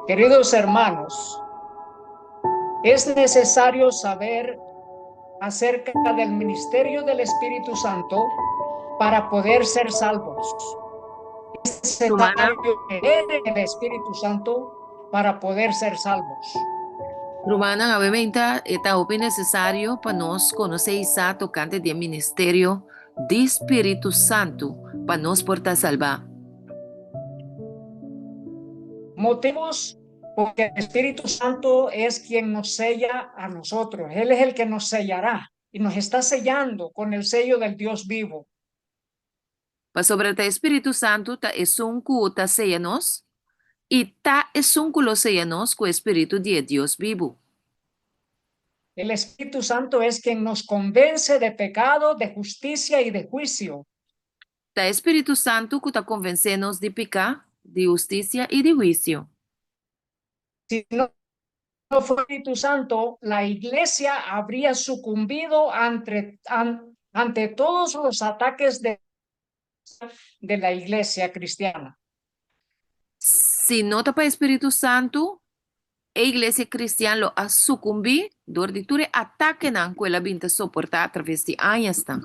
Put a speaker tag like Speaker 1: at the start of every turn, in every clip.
Speaker 1: Queridos hermanos, es necesario saber acerca del ministerio del Espíritu Santo para poder ser salvos. Es necesario creer en el Espíritu Santo para poder ser salvos.
Speaker 2: Rumannan, awe e ta hopi nesesario pa nos konosé i sa tokante di e ministerio di Spiritu Santu pa nos por ta salbá.
Speaker 1: Motivos porque el Espíritu Santo es quien nos sella a nosotros. Él es el que nos sellará y nos está sellando con el sello del Dios vivo.
Speaker 2: Pasobra ta e Spiritu Santu ta esun ku ta seya nos, i ta esun ku lo seya nos ku e Spiritu di e Dios bibu.
Speaker 1: El Espíritu Santo es quien nos convence de pecado, de justicia y de juicio.
Speaker 2: Ta e Spiritu Santu ku ta konvensé nos di piká, di hustisia i di huisio.
Speaker 1: Si no fuera Espíritu Santo, la iglesia habría sucumbido ante, ante todos los ataques de, de la iglesia cristiana.
Speaker 2: Si no ta pa e Spiritu Santu, e iglesia kristian lo a sukumbí dor di tur e atakenan ku el a bin ta soportá atraves di añasnan.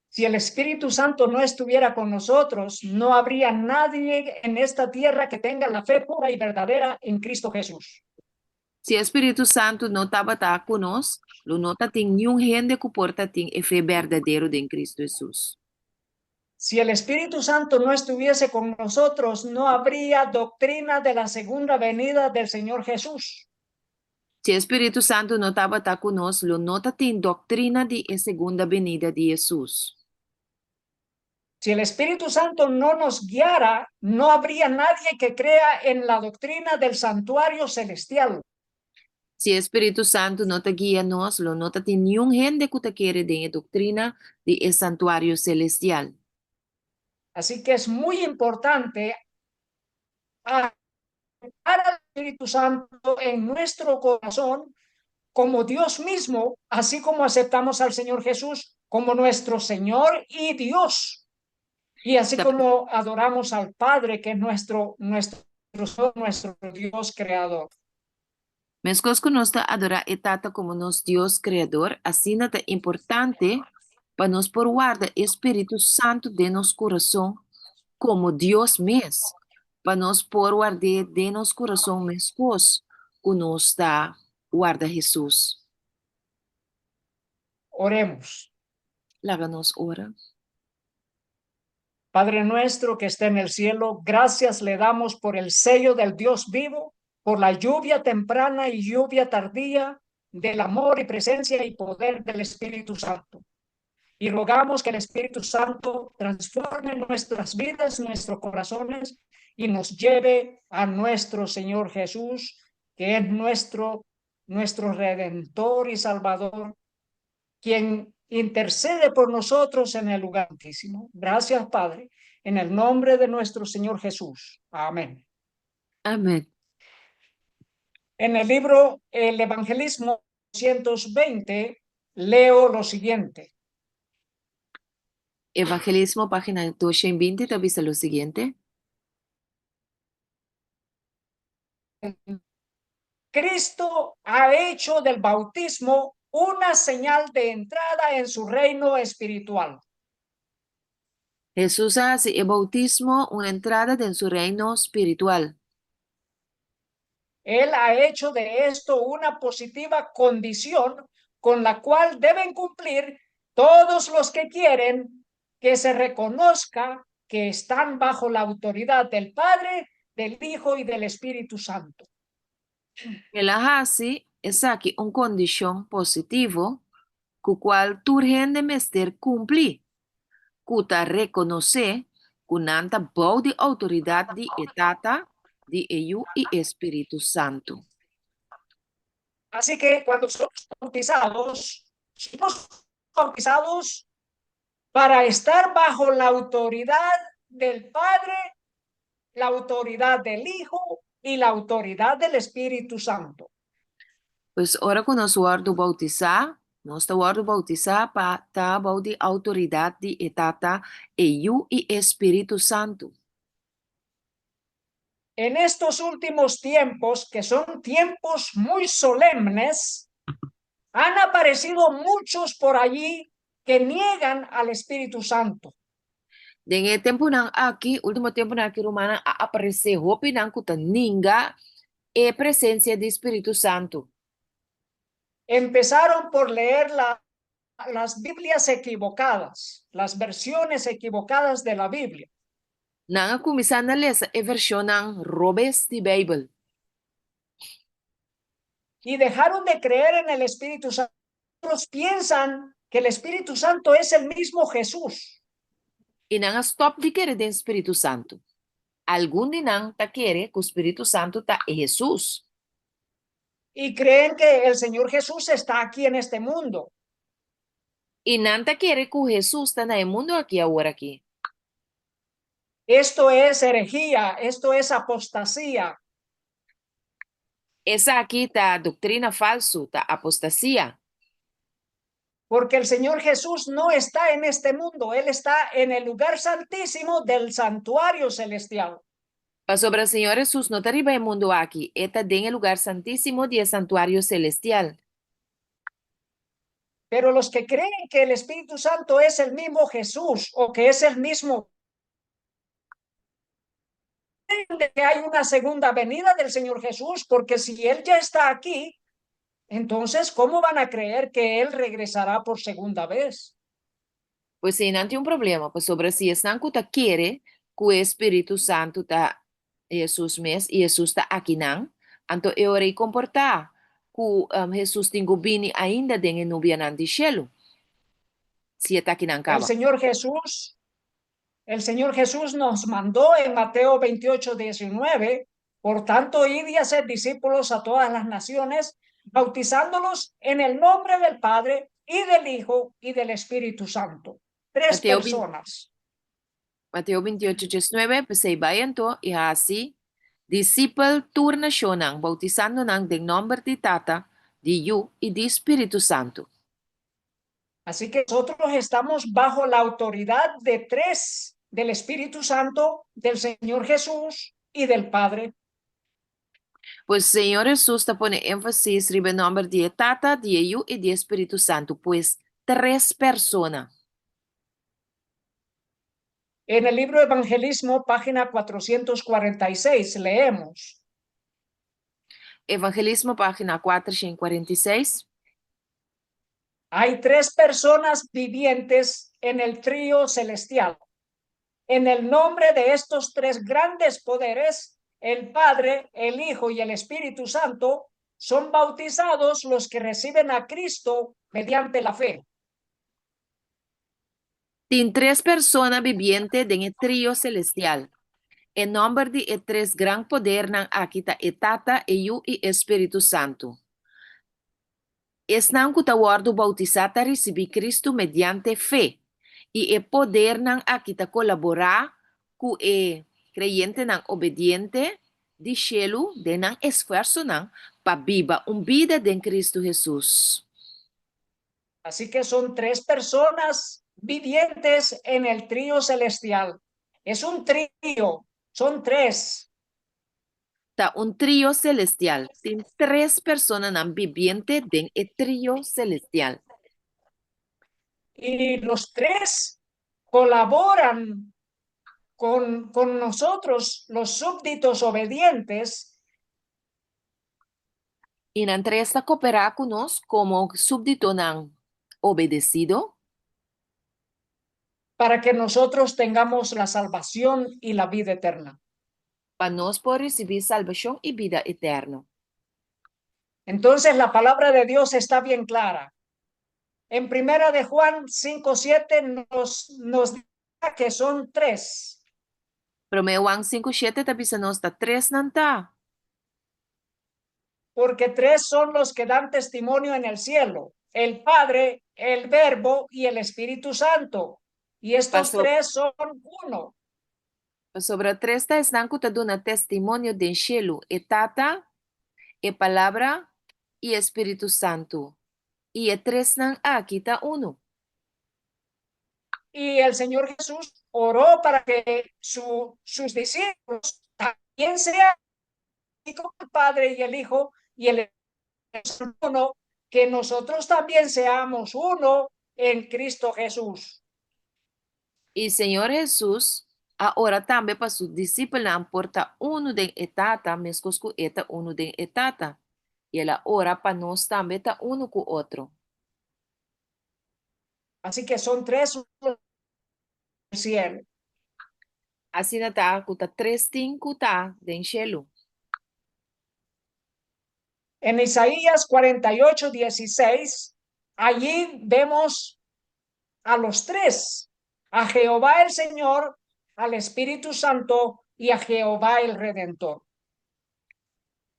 Speaker 1: Si el Espíritu Santo no estuviera con nosotros, no habría nadie en esta tierra que tenga la fe pura y verdadera en Cristo Jesús.
Speaker 2: Si e Spiritu Santu no tabata ku nos, lo no tatin niun hende ku por tatin e fe berdadero den Kristu Hesus.
Speaker 1: Si el Espíritu Santo no estuviese con nosotros, no habría doctrina de la segunda venida del Señor Jesús.
Speaker 2: Si e Spiritu Santu no tabata ku nos, lo no tatin doktrina di e segunda benida di Hesus.
Speaker 1: Si el Espíritu Santo no nos guiara, no habría nadie que crea en la doctrina del santuario celestial.
Speaker 2: Si e Spiritu Santu no ta guia nos, lo no tatin niun hende ku ta kere den e doktrina di e santuario selestial.
Speaker 1: Así que es muy importante aceptar al Espíritu Santo en nuestro corazón como Dios mismo, así como aceptamos al Señor Jesús como nuestro Señor y Dios. Y así como adoramos al Padre, que es nuestro, nuestro, nuestro Dios creador.
Speaker 2: Meskos ku nos ta adorá e Tata komo nos Dios Kreador, asina ta importante pa nos por warda e Spiritu Santu den nos kurason komo Dios mes, pa nos por ward'é den nos kurason meskos ku nos ta warda Hesus.
Speaker 1: Oremos.
Speaker 2: Laga nos ora.
Speaker 1: Padre nuestro que está en el cielo, gracias le damos por el sello del Dios vivo, por la lluvia temprana y lluvia tardía del amor y presencia y poder del Espíritu Santo. Y rogamos que el Espíritu Santo transforme nuestras vidas, nuestros corazones y nos lleve a nuestro Señor Jesús, que es nuestro, nuestro Redentor y Salvador, quien intercede por nosotros en el lugar altísimo. Gracias, Padre, en el nombre de nuestro Señor Jesús. Amén.
Speaker 2: Amén.
Speaker 1: En el libro El Evangelismo 220 leo lo siguiente.
Speaker 2: Evangelismo, página 220, ta bisa lo siguiente.
Speaker 1: Cristo ha hecho del bautismo una señal de entrada en su reino espiritual.
Speaker 2: Hesus a hasi e boutismo un entrada den su reino spiritual.
Speaker 1: Él ha hecho de esto una positiva condición con la cual deben cumplir todos los que quieren que se reconozca que están bajo la autoridad del Padre, del Hijo y del Espíritu Santo.
Speaker 2: El a hasi esaki un kondishon positivo ku kual tur hende mester kumpli, ku ta rekonosé ku nan ta bou di outoridat di e Tata, di e Yu i e Spiritu Santu.
Speaker 1: Así que cuando somos bautizados, somos bautizados para estar bajo la autoridad del Padre, la autoridad del Hijo y la autoridad del Espíritu Santo.
Speaker 2: Pues ora ku nos wòrdu boutisá, Nos ta wòrdu boutisá pa ta bou di outoridat di e Tata, e Yu i e Spiritu Santu.
Speaker 1: En estos últimos tiempos, que son tiempos muy solemnes, han aparecido muchos por allí que niegan al Espíritu Santo.
Speaker 2: Den e tempunan aki, último tempunan aki, rumannan, a aparesé hopinan ku ta ninga e presensia di Spiritu Santu.
Speaker 1: Empezaron por leer las Biblias equivocadas, las versiones equivocadas de la Biblia.
Speaker 2: Nan a kuminsá na lesa e vershonnan robes di Beibel.
Speaker 1: Y dejaron de creer en el Espíritu Santo. Otros piensan que el Espíritu Santo es el mismo Jesús.
Speaker 2: I nan a stòp di kere den Spiritu Santu. Algun di nan ta kere ku Spiritu Santu ta e Hesus.
Speaker 1: Y creen que el Señor Jesús está aquí en este mundo.
Speaker 2: I nan ta kere ku Hesus ta na e mundu aki awor aki.
Speaker 1: Esto es herejía, esto es apostasía.
Speaker 2: Esaki ta doktrina falsu, ta apostasia.
Speaker 1: Porque el Señor Jesús no está en este mundo, Él está en el lugar santísimo del santuario celestial.
Speaker 2: Pasobra Señor Hesus no ta riba e mundu aki, e ta den e lugar santísimo di e santuario celestial.
Speaker 1: Pero los que creen que el Espíritu Santo es el mismo Jesús o que es el mismo de que hay una segunda venida del Señor Jesús, porque si Él ya está aquí, entonces, ¿cómo van a creer que Él regresará por segunda vez?
Speaker 2: Pues einan tin un problema, pasobra si esnan ku ta kere ku e Spiritu Santu ta Hesus mes i Hesus ta akinan, anto e ora ei komportá ku Hesus tin ku bini ainda den e nubianan di shelu, si e ta akinan
Speaker 1: El
Speaker 2: kaba.
Speaker 1: Señor Jesús, el Señor Jesús nos mandó en Mateo 28, 19, por tanto, id y haced discípulos a todas las naciones, bautizándolos en el nombre del Padre y del Hijo y del Espíritu Santo. Tres
Speaker 2: Mateo 20
Speaker 1: personas.
Speaker 2: Mateo 28, 19, P'esei bai anto i hasi disipel tur nashonnan, boutisando nan den nòmber di Tata, di Yu i di Spiritu Santu.
Speaker 1: Así que nosotros estamos bajo la autoridad de tres, del Espíritu Santo, del Señor Jesús y del Padre.
Speaker 2: Pues Señor Hesus ta pone énfasis riba e nòmber di e Tata, di e Yu i di e Spiritu Santu, pues tres persona.
Speaker 1: En el libro Evangelismo, página 446, leemos.
Speaker 2: Evangelismo, página 446.
Speaker 1: Hay tres personas vivientes en el trío celestial. En el nombre de estos tres grandes poderes, el Padre, el Hijo y el Espíritu Santo, son bautizados los que reciben a Cristo mediante la fe.
Speaker 2: Tin tres persona bibiente den e trio celestial. E nòmber di e tres gran podernan aki ta e Tata, e Yu i e Spiritu Santu. Esnan ku ta wòrdu boutisá ta risibí Kristu mediante fe, i e podernan aki ta kolaborá ku e kreyentenan obediente di shelu den nan esfuersonan pa biba un bida den Kristu Hesus.
Speaker 1: Así que son tres personas vivientes en el trío celestial. Es un trío, son tres.
Speaker 2: Ta un trio celestial. Tin tres personanan bibiente den e trio celestial.
Speaker 1: Y los tres colaboran con, con nosotros, los súbditos obedientes,
Speaker 2: I nan tres ta kooperá ku nos komo súbditonan obedesido.
Speaker 1: Para que nosotros tengamos la salvación y la vida eterna.
Speaker 2: Pa nos por risibí salbashon i bida eterno.
Speaker 1: Entonces la palabra de Dios está bien clara. En Primera de Juan 5:7 nos dice que son tres.
Speaker 2: Promé Juan 5:7 ta bisa nos ta tres nan ta.
Speaker 1: Porque tres son los que dan testimonio en el cielo, el Padre, el Verbo y el Espíritu Santo. Y estos
Speaker 2: Paso.
Speaker 1: Tres son uno.
Speaker 2: Pasobra tres ta esnan ku ta duna testimonio den shelu, e Tata, e Palabra i e Spiritu Santu. I e tresnan aki ta unu.
Speaker 1: Y el Señor Jesús oró para que sus discípulos también sean como el Padre y el Hijo y el uno, que nosotros también seamos uno en Cristo Jesús.
Speaker 2: I Señor Hesus a ora tambe pa su disipelnan por ta unu den e Tata meskos ku e ta unu den e Tata. I el a ora pa nos tambe ta unu ku otro.
Speaker 1: Así que son tres los cielo.
Speaker 2: Asina ta ku ta tres tin ku ta den shelu.
Speaker 1: En Isaías 48, 16, allí vemos a los tres, a Jehová el Señor, al Espíritu Santo y a Jehová el Redentor.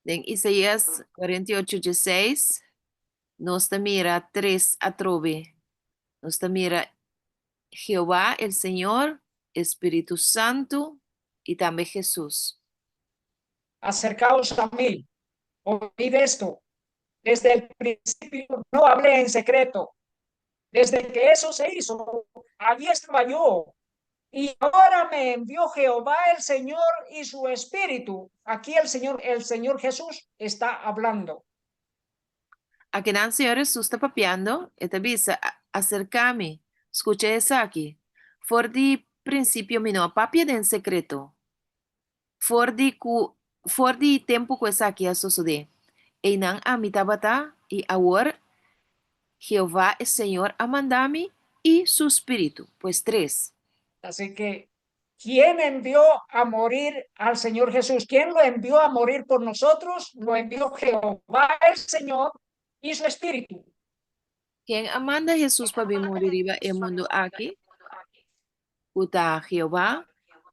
Speaker 2: Den Isaías 48, 16, nos ta mira tres atrobe. Nos ta mira Jehová el Señor, Spiritu Santu i tambe Hesus.
Speaker 1: Acercaos a mí, oíd esto. Desde el principio no hablé en secreto. Desde que eso se hizo, allí estaba yo. Y ahora me envió Jehová el Señor y su Espíritu. Aquí el Señor Jesús está hablando.
Speaker 2: Akinan Señor Hesus ta papiando, e ta bisa, "Aserká mi, skucha esaki. For di prinsipio mi no a papia den sekreto. For di tempu ku esaki a sosodé. Einan ami tabata i awor Jehová e Señor a manda mi i su spiritu." Pues tres.
Speaker 1: Así que, ¿quién envió a morir al Señor Jesús? ¿Quién lo envió a morir por nosotros? Lo envió Jehová el Señor y su Espíritu.
Speaker 2: Ken a manda Hesus pa bin muri riba e mundu aki? Ku ta Jehová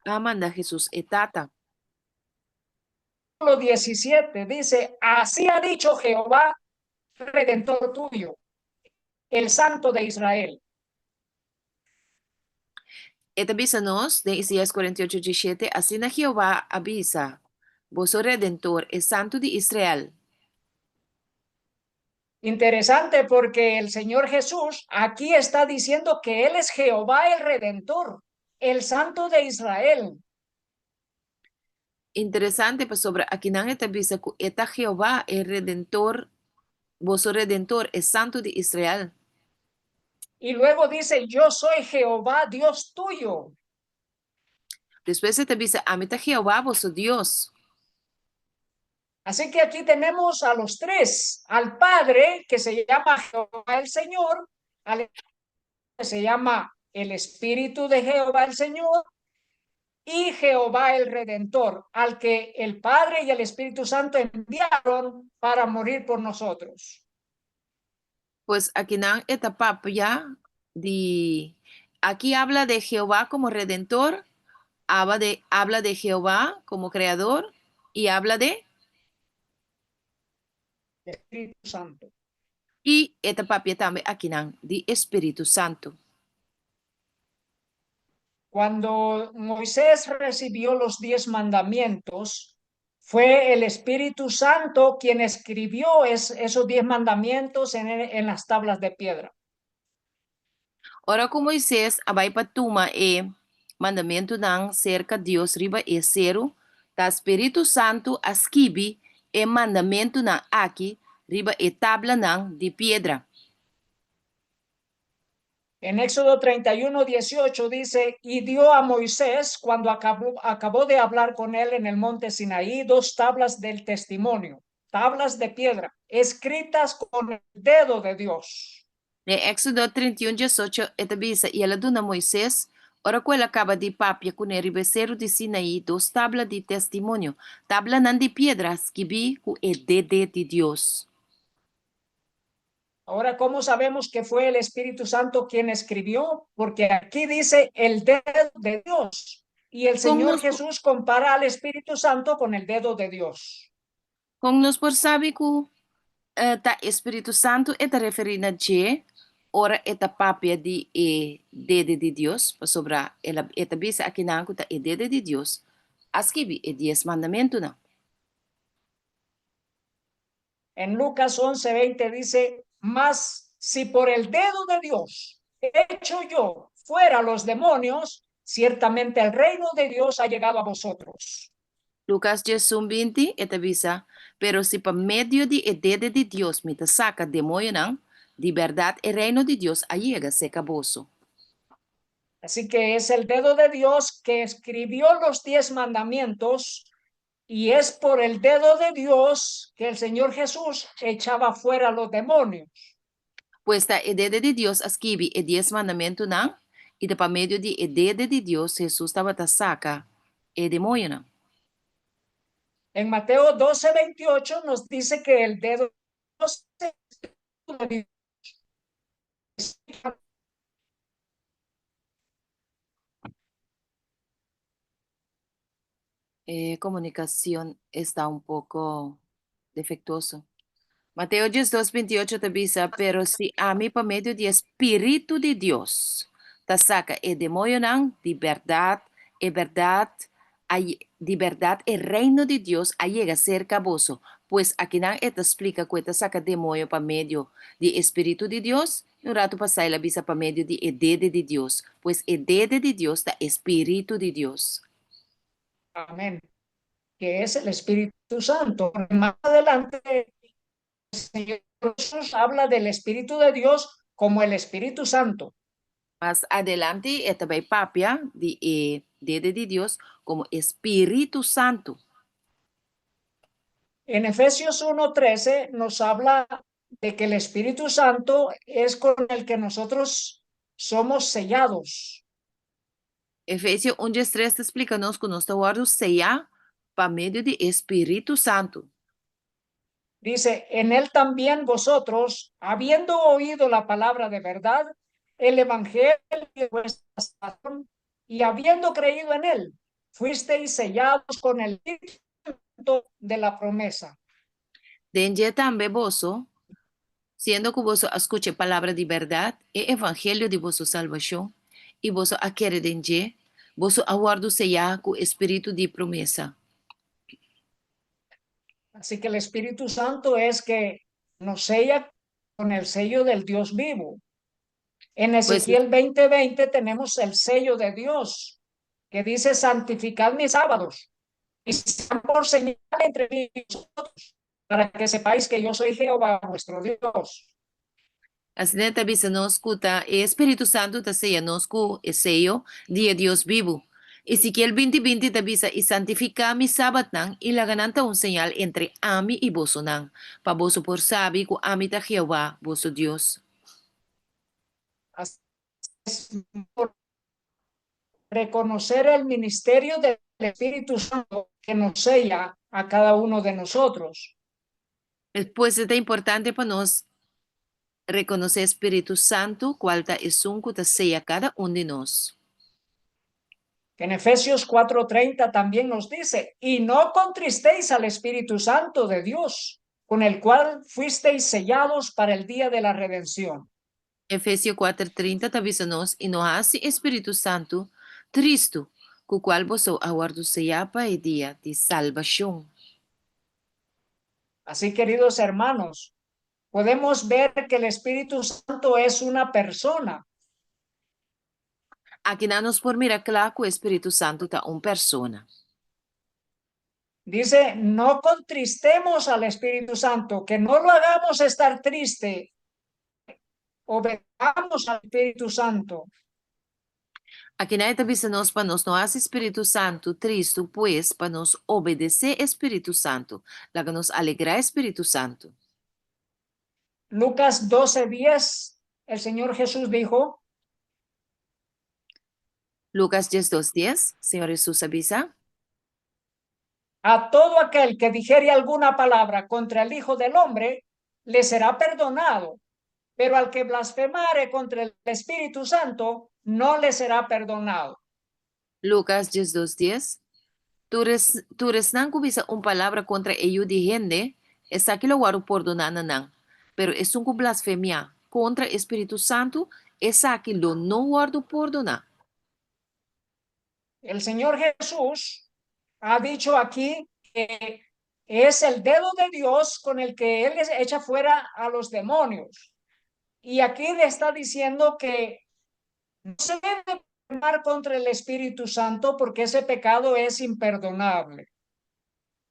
Speaker 2: a manda Hesus e Tata.
Speaker 1: 17 dice: "Así ha dicho Jehová, redentor tuyo, el Santo de Israel."
Speaker 2: E ta bisa nos, den Isaías 48, 17, "Asina Jehová a bisa, boso Redentor, e Santu di Israel."
Speaker 1: Interesante, porque el Señor Jesús aquí está diciendo que Él es Jehová el Redentor, el Santo de Israel.
Speaker 2: Interesante, pasobra akinan e ta bisa ku e ta Jehová e Redentor, boso Redentor, e Santu di Israel.
Speaker 1: Y luego dice: "Yo soy Jehová Dios tuyo."
Speaker 2: Despues e ta bisa, "Ami ta Jehová boso Dios."
Speaker 1: Así que aquí tenemos a los tres, al Padre, que se llama Jehová el Señor, al que se llama el Espíritu de Jehová el Señor, y Jehová el Redentor, al que el Padre y el Espíritu Santo enviaron para morir por nosotros.
Speaker 2: Pues akinan e ta papia di aki habla de Jehová como Redentor, habla de Jehová como Creador y habla de
Speaker 1: Espíritu Santo.
Speaker 2: I e ta papia tambe akinan di Spiritu Santu.
Speaker 1: Cuando Moisés recibió los 10 mandamientos, fue el Espíritu Santo quien escribió esos 10 mandamientos en las tablas de piedra.
Speaker 2: Ora ku Moises a bai pa tuma e mandamentunan serka Dios riba e seru, ta Spiritu Santu a skibi e mandamentunan aki riba e tablanan di piedra.
Speaker 1: En Éxodo 31, 18 dice: "Y dio a Moisés, cuando acabó de hablar con él en el monte Sinaí, dos tablas del testimonio, tablas de piedra, escritas con el dedo de Dios."
Speaker 2: Den Éxodo 31, 18, e ta bisa, "I el a duna Moises, ora ku el a kaba di papia kuné riba seru di Sinaí, dos tabla di testimonio, tablanan di piedra, skibí ku e dede di Dios."
Speaker 1: Ahora, ¿cómo sabemos que fue el Espíritu Santo quien escribió? Porque aquí dice "el dedo de Dios". Y el Señor Jesús compara al Espíritu Santo con el dedo de Dios.
Speaker 2: Kon nos por sabi ku ta Spiritu Santu e ta referí na dje, ora e ta papia di e dede di Dios, pasobra e ta bisa akinan ku ta e dede di Dios a skibi e 10 mandamentunan.
Speaker 1: En Lucas 11:20 dice: "Mas Si por el dedo de Dios echo yo fuera los demonios, ciertamente el reino de Dios ha llegado a vosotros.
Speaker 2: Lukas 11, 20, e ta bisa, Pero si pa medio di e dede di Dios mi ta saka demoñonan, di bèrdat e reino di Dios a yega serka boso.
Speaker 1: Así que es el dedo de Dios que escribió los diez mandamientos y es por el dedo de Dios que el Señor Jesús echaba fuera los demonios.
Speaker 2: Pues ta e dede di Dios a skibi e dies mandamentunan, i ta pa medio di e dede di Dios Hesus tabata saka e demoñonan.
Speaker 1: En Mateo 12, 28 nos dice que el dedo de Dios
Speaker 2: E komunikashon esta un poko defektuoso. Mateo 12, 28 ta bisa, Pero si ami pa medio di e Spiritu di Dios ta saka e demoñonan, di bèrdat e bèrdat a di bèrdat e Reino di Dios a yega serka boso. Pues akinan e ta splika ku e ta saka demoño pa medio di e Spiritu di Dios, i un ratu pasá el a bisa pa medio di e dede di Dios. Pues e dede di Dios ta e Spiritu di Dios.
Speaker 1: Amén. Que es el Espíritu Santo. Más adelante, el Señor Jesús habla del Espíritu de Dios como el Espíritu Santo.
Speaker 2: Mas adelante e ta bai papia di e dede di Dios komo e Spiritu Santu.
Speaker 1: En Efesios 1:13 nos habla de que el Espíritu Santo es con el que nosotros somos sellados.
Speaker 2: Efesio un 13 ta splika nos ku nos ta wòrdu seyá pa medio di e Spiritu Santu.
Speaker 1: Dice, en él también vosotros, habiendo oído la palabra de verdad, el evangelio de vuestra salvación, y habiendo creído en él, fuisteis sellados con el Espíritu de la promesa.
Speaker 2: Den dje tambe boso, siendo ku boso a skucha e palabra di bèrdat, e evangelio di boso salbashon, i boso a kere den dje, boso a wòrdu seyá ku e Spiritu di promesa.
Speaker 1: Así que el Espíritu Santo es que nos sella con el sello del Dios vivo. En Ezequiel 20:20 tenemos el sello de Dios que dice santificad mis sábados y sean por señal entre vosotros para que sepáis que yo soy Jehová vuestro Dios.
Speaker 2: Asina e ta bisa nos ku ta e Spiritu Santu ta seya nos ku e seyo di e Dios bibu. Ezekiel 20, 20 ta bisa, I santifiká mi sabatnan i laga nan ta un señal entre ami i bosonan, pa boso por sabi ku ami ta Jehová, boso Dios.
Speaker 1: Así es mejor reconocer el ministerio del Espíritu Santo que nos sella a cada uno de nosotros.
Speaker 2: Pues e ta importante pa nos rekonosé Spiritu Santu, kual ta esun ku ta seya kada un di nos.
Speaker 1: En Efesios 4:30 también nos dice, y no contristéis al Espíritu Santo de Dios, con el cual fuisteis sellados para el día de la redención.
Speaker 2: Efesio 4:30 ta bisa nos, I no hasi e Spiritu Santu tristu, ku kual boso a wòrdu seyá pa e dia di salbashon.
Speaker 1: Así, queridos hermanos, podemos ver que el Espíritu Santo es una persona.
Speaker 2: Akinan nos por mira kla ku e Spiritu Santu ta un persona.
Speaker 1: Dice, no contristemos al Espíritu Santo, que no lo hagamos estar triste. Obedezcamos al Espíritu Santo.
Speaker 2: Akinan e ta bisa nos pa nos no hasi Spiritu Santu tristu, pues pa nos obedesé e Spiritu Santu. Laga nos alegrá e Spiritu Santu.
Speaker 1: Lucas 12, 10, el Señor Jesús dijo,
Speaker 2: Lucas 12, 10, Señor Hesus a bisa.
Speaker 1: A todo aquel que dijere alguna palabra contra el Hijo del Hombre, le será perdonado, pero al que blasfemare contra el Espíritu Santo, no le será perdonado.
Speaker 2: Lucas 12, 10, Tur es, tur esnan ku bisa un palabra kontra e Yu di hende, esaki lo wòrdu pordoná na nan, pero esun ku blasfemiá kontra e Spiritu Santu, esaki lo no wòrdu pordoná.
Speaker 1: El Señor Jesús ha dicho aquí que es el dedo de Dios con el que Él echa fuera a los demonios. Y aquí le está diciendo que no se debe pecar contra el Espíritu Santo porque ese pecado es imperdonable.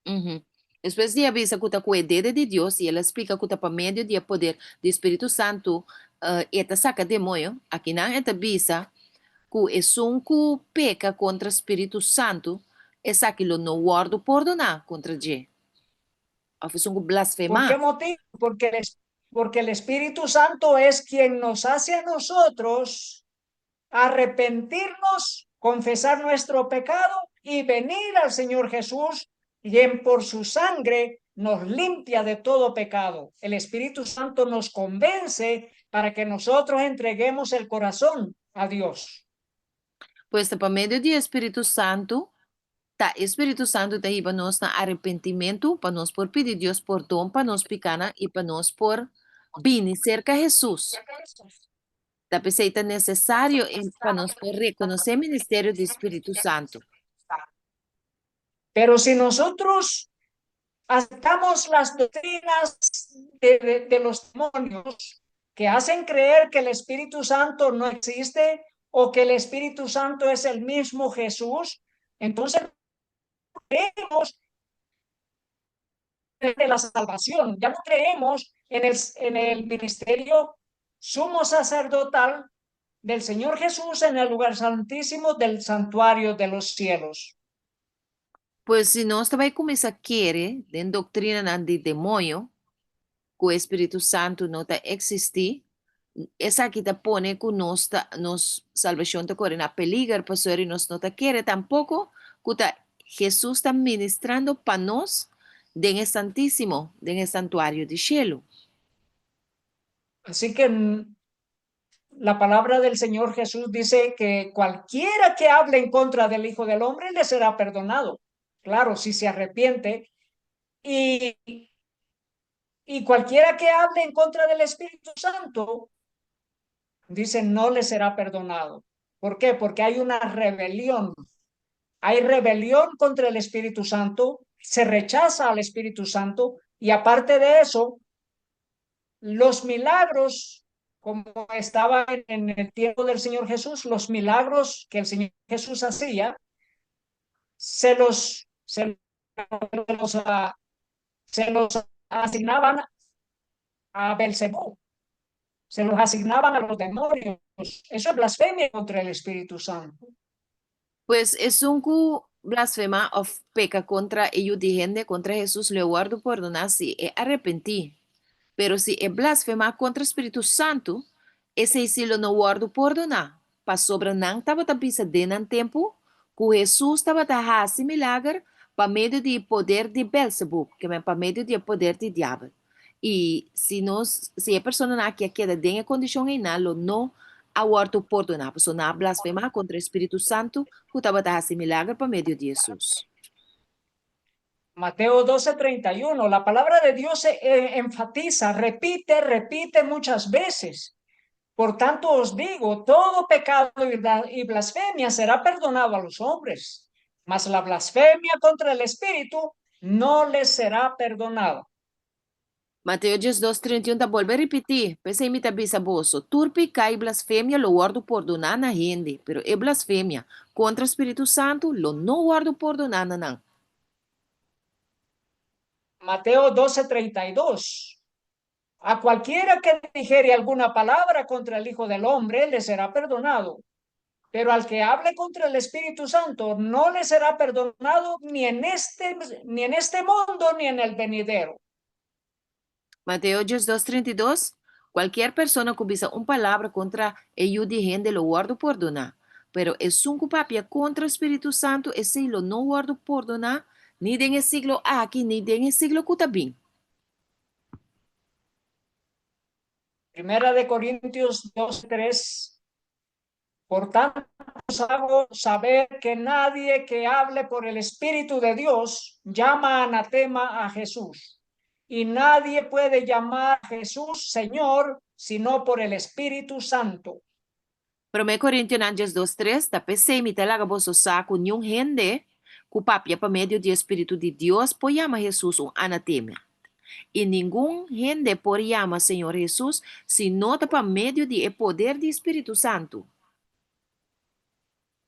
Speaker 2: Uhum. Despues di a bisa ku ta ku e dede di Dios i el a splika ku ta pa medio di e poder di Spiritu Santu e ta saka demoño, akinan e ta bisa ku esun ku peka kontra Spiritu Santu, esaki lo no wòrdu pordoná kontra dje, òf esun ku
Speaker 1: ¿Por
Speaker 2: blasfemá.
Speaker 1: qué motivo? Porque el Espíritu Santo es quien nos hace a nosotros arrepentirnos, confesar nuestro pecado y venir al Señor Jesús, quien por su sangre nos limpia de todo pecado. El Espíritu Santo nos convence para que nosotros entreguemos el corazón a Dios.
Speaker 2: Pues ta pa medio di e Spiritu Santu, ta e Spiritu Santu ta hiba nos na arepentimentu pa nos por pidi Dios pordon pa nos pikánan i pa nos por bini serka Hesus. Ta p'esei ta nesesario pa nos por rekonosé ministerio di Spiritu Santu.
Speaker 1: Pero si nosotros aceptamos las doctrinas de los demonios que hacen creer que el Espíritu Santo no existe o que el Espíritu Santo es el mismo Jesús, entonces creemos de la salvación, ya no creemos en el ministerio sumo sacerdotal del Señor Jesús en el lugar santísimo del santuario de los cielos.
Speaker 2: Pues si nos ta bai kuminsá kere den doktrinanan di demoño ku e Spiritu Santu no ta eksistí, esaki ta pone ku nos ta nos salbashon ta kore na peliger pasobra nos no ta kere tampoko ku ta Hesus ta ministrando pa nos den e Santísimo, den e santuario di shelu.
Speaker 1: Así que la palabra del Señor Jesús dice que cualquiera que hable en contra del Hijo del Hombre le será perdonado. Claro, si se arrepiente. Y, y cualquiera que hable en contra del Espíritu Santo, dice, no le será perdonado. ¿Por qué? Porque hay una rebelión. Hay rebelión contra el Espíritu Santo, se rechaza al Espíritu Santo y aparte de eso, los milagros, como estaba en el tiempo del Señor Jesús, los milagros que el Señor Jesús hacía, se los, se los asignaban a Belcebú, se los asignaban a los demonios. Eso es blasfemia contra el Espíritu Santo.
Speaker 2: Pues esun ku blasfemá òf peka kontra e Yu di Hende, kontra Hesus, lo e wòrdu pordoná si e arepentí. Pero si e blasfemá kontra Spiritu Santu, esei sí lo no wòrdu pordoná, pasobra nan tabata bisa den nan tempu ku Hesus tabata hasi milager pa medio di poder di Belzebub, ke men pa medio di e poder di diabel. I si nos, si e personanan aki a keda den e kondishon ei, nan lo no a wòrdu pordoná, pasobra nan a blasfemá kontra e Spiritu Santu ku tabata hasi milager pa medio di Hesus.
Speaker 1: Mateo 12:31, la palabra de Dios enfatiza, repite, repite muchas veces. Por tanto os digo, todo pecado y blasfemia será perdonado a los hombres, mas la blasfemia contra el Espíritu no les será perdonada.
Speaker 2: Mateo 12:31 ta bolbe ripití, P'esei mi ta bisa boso, tur piká i blasfemia lo wòrdu pordoná na hende, pero e blasfemia kontra Spiritu Santu lo no wòrdu pordoná na nan.
Speaker 1: Mateo 12:32. A cualquiera que dijere alguna palabra contra el Hijo del Hombre le será perdonado, pero al que hable contra el Espíritu Santo no le será perdonado ni en este mundo ni en el venidero.
Speaker 2: Mateo 12:32, Kualkier persona ku bisa un palabra kontra e Yu di Hende lo wòrdu pordoná, pero esun ku papia kontra Spiritu Santu esei lo no wòrdu pordoná ni den e siglo aki ni den e siglo ku ta bin.
Speaker 1: Primera de Corintios 2:3. Por tanto, os hago saber que nadie que hable por el Espíritu de Dios llama anatema a Jesús. Y nadie puede llamar a Jesús Señor sino por el Espíritu Santo.
Speaker 2: Promé Korintionan 12:3, Ta p'esei mi ta laga boso sa ku niun hende ku papia pa medio di e Spiritu di Dios por yama Hesus un anatema. I ningun hende por yama Señor Hesus si no ta pa medio di e poder di Spiritu Santu.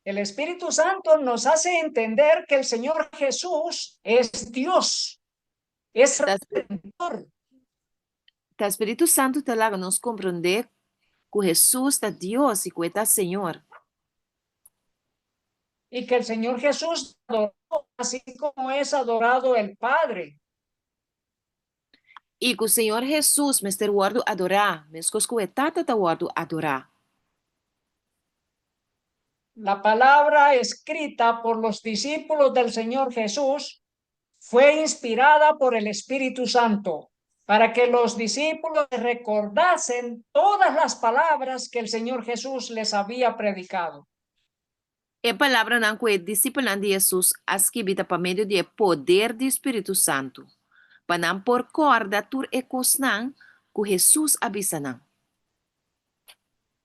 Speaker 1: El Espíritu Santo nos hace entender que el Señor Jesús es Dios, es Redentor.
Speaker 2: Ta Spiritu Santu ta laga nos komprondé ku Hesus ta Dios i ku e ta Señor.
Speaker 1: Y que el Señor Jesús adoró así como es adorado el Padre.
Speaker 2: I ku Señor Hesus mester wòrdu adorá, meskos ku e Tata ta wòrdu adorá.
Speaker 1: La palabra escrita por los discípulos del Señor Jesús fue inspirada por el Espíritu Santo para que los discípulos recordasen todas las palabras que el Señor Jesús les había predicado.
Speaker 2: E palabranan ku e disipelnan di Hesus a skibi ta pa medio di e poder di spiritu santu, pa nan por kòrda tur e kosnan ku Hesus a bisa nan.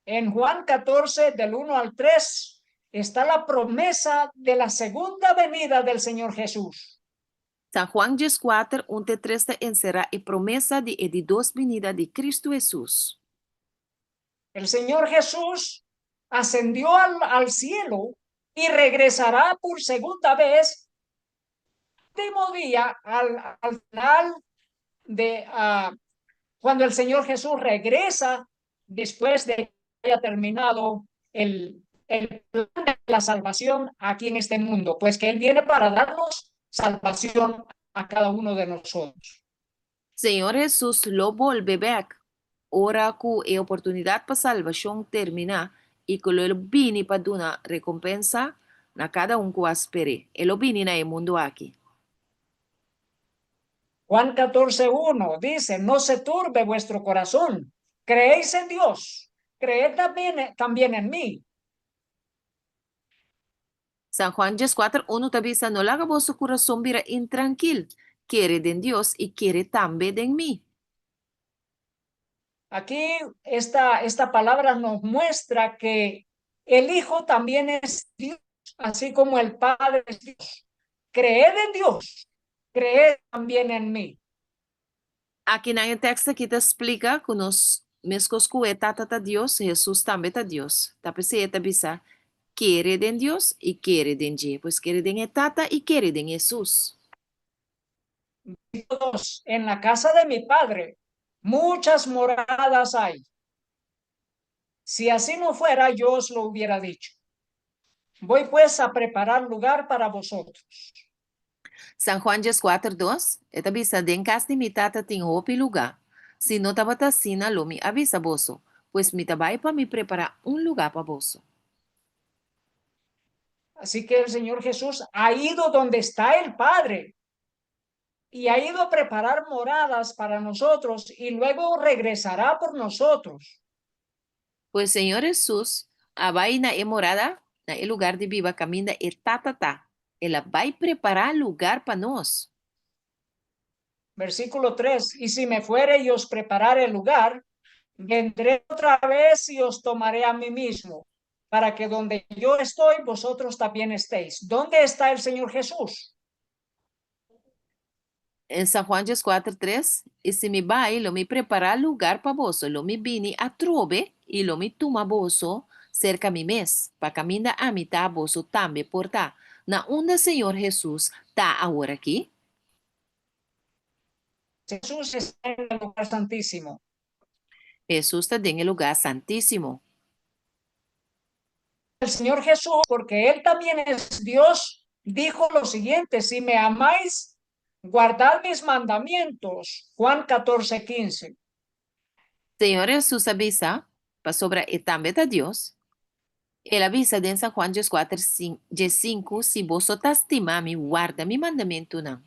Speaker 1: En Juan 14, del 1 al 3, está la promesa de la segunda venida del Señor Jesús.
Speaker 2: San Juan 14, 1 te 3 ta enserá e promesa di e di dos binida di Kristu Hesus.
Speaker 1: El Señor Jesús ascendió al, al cielo y regresará por segunda vez último día al, al final de cuando el Señor Jesús regresa después de que haya terminado el, el plan de la salvación aquí en este mundo, pues que Él viene para darnos salvación a cada uno de nosotros.
Speaker 2: Señor Hesus lo bolbe bèk, ora ku e oportunidat pa salbashon terminá i ku lo e bini pa duna rekompensa na kada un ku a sper'é. E lo bini na e mundu aki.
Speaker 1: Juan 14:1 dice: "No se turbe vuestro corazón. Creéis en Dios, creed también, también en mí."
Speaker 2: San Juan 14, 1 ta bisa: "No laga boso kurason bira intrankil. Kere den Dios i kere tambe den mi."
Speaker 1: Aquí esta palabra nos muestra que el Hijo también es Dios, así como el Padre es Dios. Creed en Dios, creed también en mí.
Speaker 2: Aki na e teksto aki ta splika ku nos meskos ku e Tata ta Dios, Hesus tambe ta Dios. Ta p'esei e ta bisa: "Kere den Dios i kere den dje." Pues kere den e Tata i kere den Hesus.
Speaker 1: 2: "En la casa de mi Padre muchas moradas hay. Si así no fuera, yo os lo hubiera dicho. Voy, pues, a preparar lugar para vosotros."
Speaker 2: San Juan 4, 2, e ta bisa: "Den kas di mi Tata tin hopi lugá. Si no tabata asina, lo mi a bisa boso, pues mi ta bai pa mi prepará un lugá pa boso."
Speaker 1: Así que el Señor Jesús ha ido donde está el Padre y ha ido a preparar moradas para nosotros y luego regresará por nosotros.
Speaker 2: Pues Señor Hesus a bai na e morada, na e lugá di biba kaminda e Tata ta. El a bai prepará lugá pa nos.
Speaker 1: Versículo 3: "Y si me fuere y os preparare el lugar, vendré otra vez y os tomaré a mí mismo, para que donde yo estoy, vosotros también estéis." ¿Dónde está el Señor Jesús?
Speaker 2: En San Juan 4, 3: "I si mi bai, lo mi prepará lugá pa boso, lo mi bini atrobe i lo mi tuma boso serka mi mes, pa kaminda ami ta, boso tambe por ta." Na unda Señor Hesus ta awor aki?
Speaker 1: Jesús está en el lugar santísimo.
Speaker 2: Hesus ta den e lugá santísimo.
Speaker 1: El Señor Jesús, porque Él también es Dios, dijo lo siguiente: "Si me amáis, guardad mis mandamientos." Juan 14, 15.
Speaker 2: Señor Hesus a bisa, pasobra e tambe ta Dios. El a bisa den San Juan 4, 5: "Si boso ta stima mi, warda mi mandamentunan."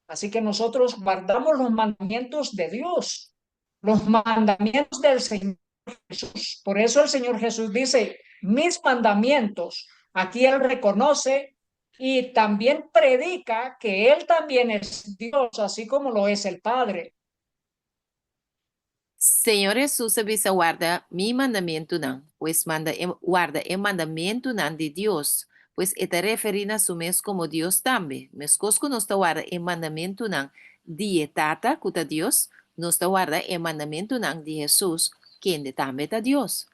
Speaker 1: Así que nosotros guardamos los mandamientos de Dios, los mandamientos del Señor Jesús. Por eso el Señor Jesús dice: "Mis mandamientos". Aquí Él reconoce y también predica que Él también es Dios, así como lo es el Padre.
Speaker 2: Señor Hesus a bisa: "Warda mi mandamentunan." Pues manda e, warda e mandamentunan di Dios. Pues e ta referí na su mes komo Dios tambe. Meskos ku nos ta warda e mandamentunan di e Tata, ku ta Dios, nos ta warda e mandamentunan di Hesus, kende tambe ta Dios.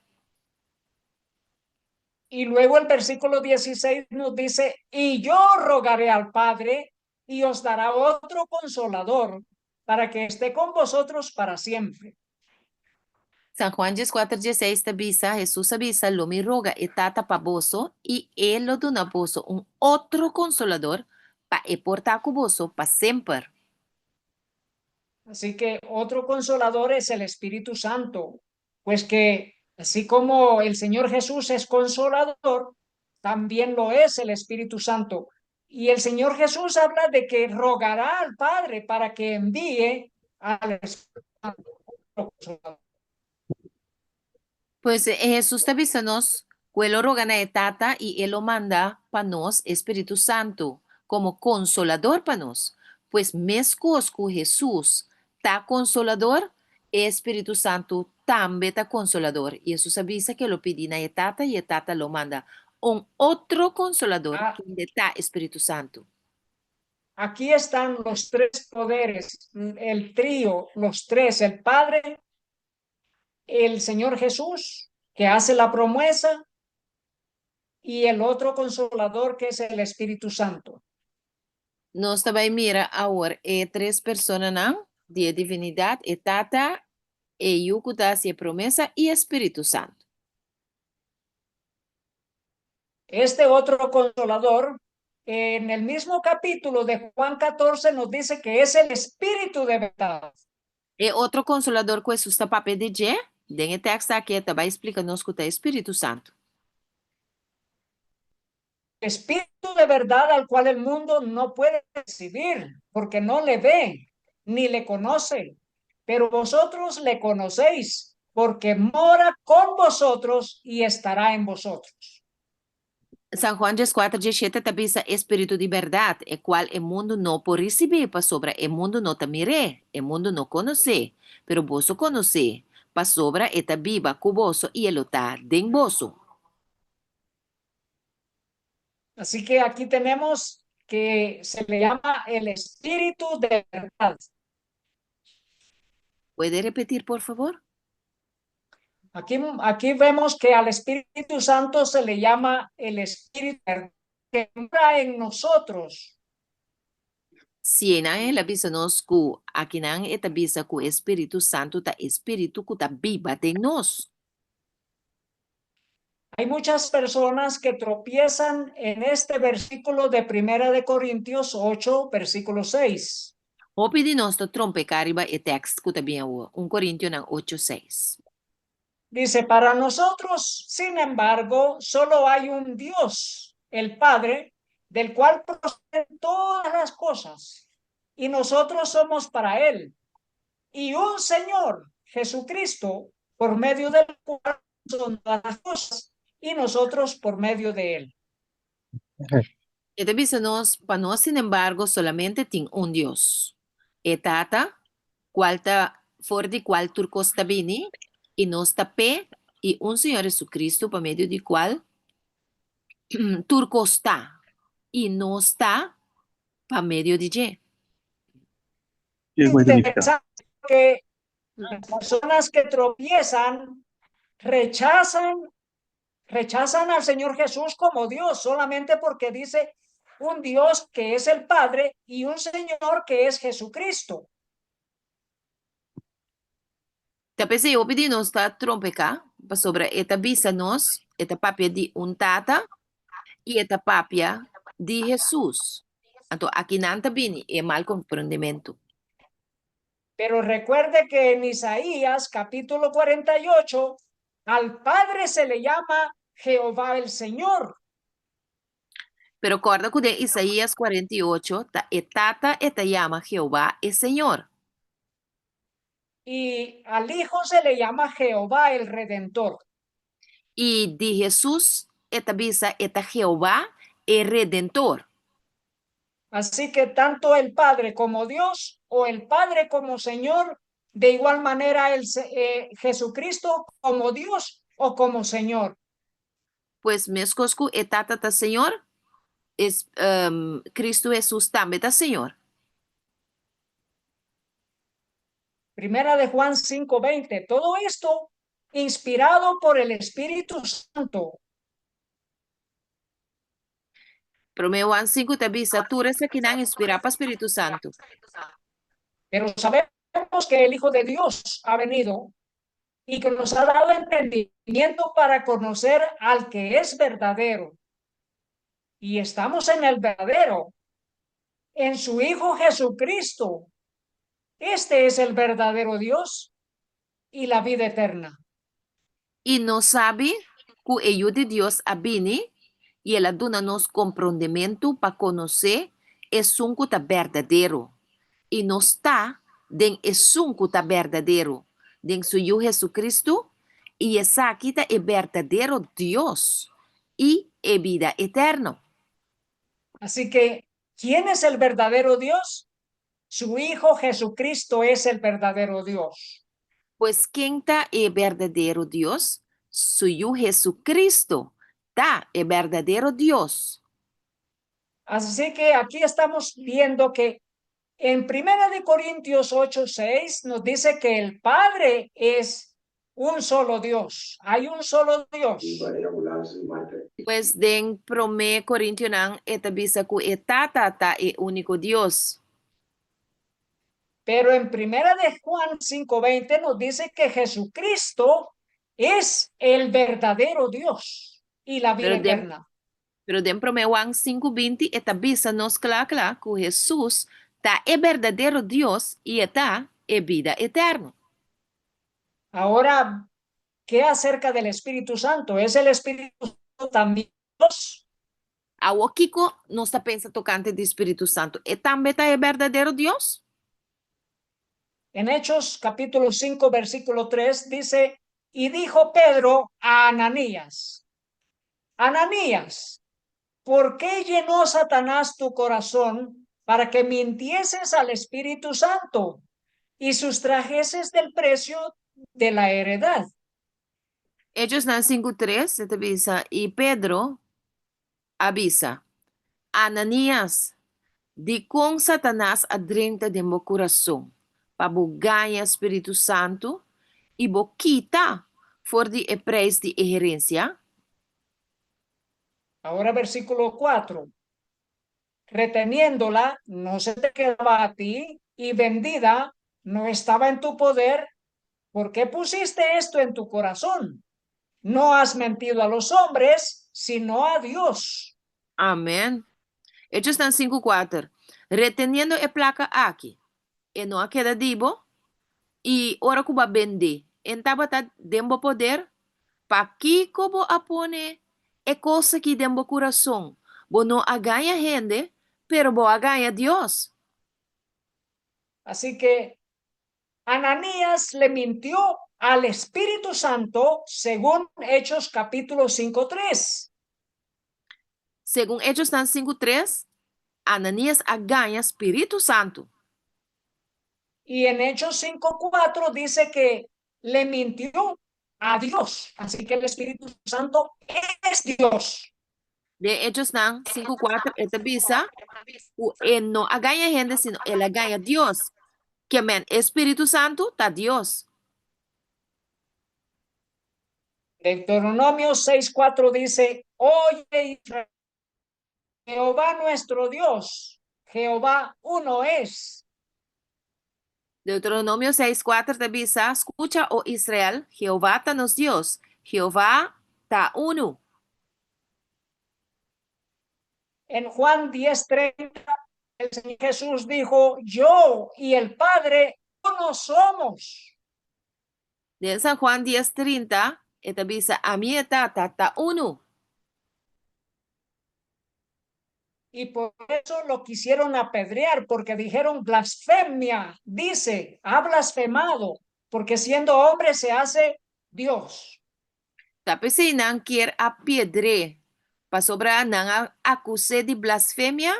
Speaker 1: Y luego el versículo 16 nos dice, y yo rogaré al Padre y os dará otro consolador para que esté con vosotros para siempre.
Speaker 2: San Juan 14, 16 ta bisa, Hesus a bisa, Lo mi roga e Tata pa boso, i e lo duna boso un otro konsolador pa e por ta ku boso pa semper.
Speaker 1: Así que otro consolador es el Espíritu Santo, pues que así como el Señor Jesús es consolador, también lo es el Espíritu Santo. Y el Señor Jesús habla de que rogará al Padre para que envíe al Espíritu Santo.
Speaker 2: Pues Hesus ta bisa nos ku e lo roga na e Tata i e lo manda pa nos e Spiritu Santu komo konsolador pa nos. Pues meskos ku Hesus ta konsolador, e Spiritu Santu tambe ta konsolador. I Hesus a bisa ku e lo pidi na e Tata i e Tata lo manda un otro konsolador, kende ta e Spiritu Santu.
Speaker 1: Aquí están los tres poderes, el trío, los tres, el Padre, el Señor Jesús, que hace la promesa, y el otro consolador, que es el Espíritu Santo.
Speaker 2: Nos ta bai mira awor e tres personanan di e Divinidat, e Tata, e Yu ku ta hasi e promesa i e Spiritu Santu.
Speaker 1: Este otro consolador, en el mismo capítulo de Juan 14 nos dice que es el Espíritu de verdad.
Speaker 2: E otro Konsolador ku Hesus ta papia di dje, den e tekst aki e ta bai splika nos ku ta e Spiritu Santu.
Speaker 1: Espíritu de verdad al cual el mundo no puede recibir, porque no le ve, ni le conoce. Pero vosotros le conocéis, porque mora con vosotros y estará en vosotros.
Speaker 2: San Juan 14, 17 ta bisa e Spiritu di bèrdat, e kual e mundu no por risibí, pasobra e mundu no ta mir'é, e mundu no konos'é, pero boso konos'é, pasobra e ta biba ku boso i e lo ta den boso.
Speaker 1: Así que aquí tenemos que se le llama el Espíritu de verdad.
Speaker 2: Puede repetir, por favor?
Speaker 1: Aquí, aquí vemos que al Espíritu Santo se le llama el Espíritu que mora en nosotros.
Speaker 2: Si einan el a bisa nos ku akinan e ta bisa ku e Spiritu Santu ta e Spiritu ku ta biba den nos.
Speaker 1: Hay muchas personas que tropiezan en este versículo de Primera de Corintios 8, versículo 6.
Speaker 2: Hopi di nos ta trompeká riba e tèkst ku ta bin awor, 1 Korintionan ocho, seis.
Speaker 1: Dice, para nosotros, sin embargo, solo hay un Dios, el Padre, del cual proceden todas las cosas, y nosotros somos para Él, y un Señor, Jesucristo, por medio del cual son todas las cosas, y nosotros por medio de Él.
Speaker 2: E ta bisa nos, Pa nos, sinembargo, solamente tin un Dios, e Tata, cual ta for di cual tur cos ta bini, y nos ta p'e, y un Señor Jesucristo, pa medio di cual tur cos ta, y nos ta pa medio di dje.
Speaker 1: Interesante que las personas que tropiezan rechazan, rechazan al Señor Jesús como Dios solamente porque dice un Dios que es el Padre y un Señor que es Jesucristo.
Speaker 2: Ta p'esei hopi di nos ta trompeká, pasobra e ta bisa nos, e ta papia di un Tata i e ta papia di Hesus. Anto akinan ta bini e mal komprondementu.
Speaker 1: Pero recuerde que en Isaías capítulo 48 al Padre se le llama Jehová el Señor.
Speaker 2: Pero kòrda ku den Isaías 48 ta e Tata e ta yama Jehová e Señor.
Speaker 1: Y al Hijo se le llama Jehová el Redentor.
Speaker 2: I di Hesus e ta bisa e ta Jehová e Redentor.
Speaker 1: Así que tanto el Padre como Dios o el Padre como Señor, de igual manera el eh, Jesucristo como Dios o como Señor.
Speaker 2: Pues meskos ku e Tata ta Señor, Es, Cristo Hesus tambe ta Señor.
Speaker 1: Primera de Juan 5:20. Todo esto inspirado por el Espíritu Santo.
Speaker 2: Promé Juan 5 ta bisa, Tur esakinan inspirá pa Spiritu Santu.
Speaker 1: Pero sabemos que el Hijo de Dios ha venido y que nos ha dado entendimiento para conocer al que es verdadero. Y estamos en el verdadero, en su Hijo Jesucristo. Este es el verdadero Dios y la vida eterna.
Speaker 2: I nos sabi ku e Yu di Dios a bini i el a duna nos komprondementu pa konosé esun ku ta berdadero. I nos ta den esun ku ta berdadero, den su Yu Hesukristu, i esaki ta e berdadero Dios i e bida eterno.
Speaker 1: Así que, ¿quién es el verdadero Dios? Su Hijo Jesucristo es el verdadero Dios.
Speaker 2: Pues ken ta e berdadero Dios? Su Yu Jesucristo ta e berdadero Dios.
Speaker 1: Así que aquí estamos viendo que en Primera de Corintios 8, 6 nos dice que el Padre es un solo Dios. Hay un solo Dios.
Speaker 2: Pues den Promé Korintionan e ta bisa ku e Tata ta e úniko Dios.
Speaker 1: Pero en Primera de Juan 5:20 nos dice que Jesucristo es el verdadero Dios y la vida
Speaker 2: Pero den,
Speaker 1: eterna.
Speaker 2: pero den Promé Juan 5:20 e ta bisa nos kla kla ku Hesus ta e berdadero Dios i e ta e bida eterno.
Speaker 1: Ahora, ¿qué acerca del Espíritu Santo? ¿Es el Espíritu Santo también Dios?
Speaker 2: Awor kiko nos ta pensa tokante di Spiritu Santu? E tambe ta e berdadero Dios?
Speaker 1: En Hechos capítulo 5, versículo 3 dice, y dijo Pedro a Ananías, Ananías, ¿por qué llenó Satanás tu corazón para que mintieses al Espíritu Santo y sustrajeses del precio de la heredad?
Speaker 2: Hechosnan 5 3 e ta bisa, I Pedro a bisa, Ananías, dikon Satanas a drenta den bo kurason pa bo gaña Spiritu Santu i bo kita for di e preis di e herensia?
Speaker 1: Ahora versículo 4. Reteniéndola, no se te quedaba a ti, y vendida, no estaba en tu poder. ¿Por qué pusiste esto en tu corazón? No has mentido a los hombres, sino a Dios.
Speaker 2: Amèn. Hechosnan 5 4. Reteniendo e plaka aki, e no a keda di bo, i ora ku bo a bend'é, e n'tabata den bo poder? Pakiko bo a pone e kos aki den bo kurason? Bo no a gaña hende, pero bo a gaña Dios.
Speaker 1: Así que Ananías le mintió al Espíritu Santo según Hechos capítulo 5.3.
Speaker 2: Segun Hechosnan 5 3, Ananías a gaña Spiritu Santu.
Speaker 1: Y en Hechos 5.4 dice que le mintió a Dios. Así que el Espíritu Santo es Dios.
Speaker 2: Den Hechosnan 5 4 e ta bisa ku e no a gaña hende, sino el a gaña Dios. Ke men, e Spiritu Santu ta Dios.
Speaker 1: Deuteronomio 6.4 dice, oye Israel, Jehová nuestro Dios, Jehová uno es.
Speaker 2: Deuteronomio 6 4 ta bisa, Skucha, o Israel, Jehová ta nos Dios, Jehová ta unu.
Speaker 1: En Juan 10:30, el Señor Jesús dijo, yo y el Padre uno somos.
Speaker 2: Den San Juan 10:30, e ta bisa, Ami i e Tata ta unu.
Speaker 1: Y por eso lo quisieron apedrear, porque dijeron blasfemia, dice, ha blasfemado, porque siendo hombre se hace Dios.
Speaker 2: Ta p'esei nan kier a piedr'é, pasobra nan a akus'é di blasfemia,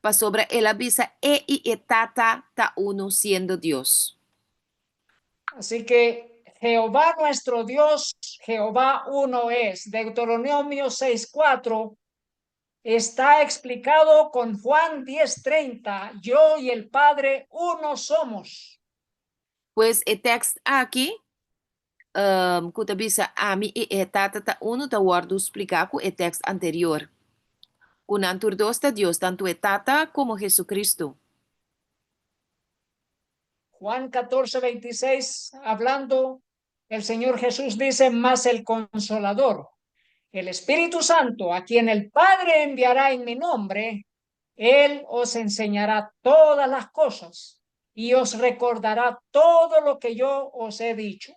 Speaker 2: pasobra el a bisa e i e Tata ta unu siendo Dios.
Speaker 1: Así que Jehová nuestro Dios, Jehová uno es. Deuteronomio 6.4. Está explicado con Juan 10:30, yo y el Padre uno somos.
Speaker 2: Pues e tekst aki, ku ta bisa ami i e Tata ta unu ta wòrdu spliká ku e tekst anterior, ku nan tur dos ta Dios, tantu e Tata komo Jesucristo.
Speaker 1: Juan 14, 26, hablando, el Señor Jesús dice, mas el Consolador, el Espíritu Santo, a quien el Padre enviará en mi nombre, Él os enseñará todas las cosas y os recordará todo lo que yo os he dicho.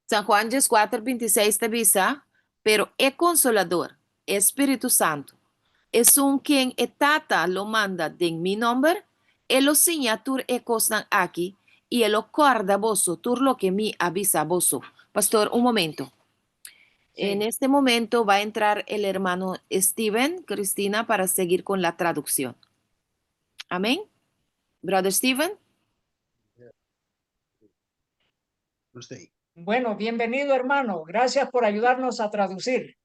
Speaker 2: San Juan 14, 26 ta bisa, Pero e Consolador, e Spiritu Santu, esun ken e Tata lo manda den mi nomber, e lo siña tur e kosnan aki i e lo kòrda boso tur loke mi a bisa boso. Pastor, un momento. En este momento va a entrar el hermano Steven, Cristina, para seguir con la traducción. Amén. Brother Steven.
Speaker 1: Bueno, bienvenido, hermano. Gracias por ayudarnos a traducir.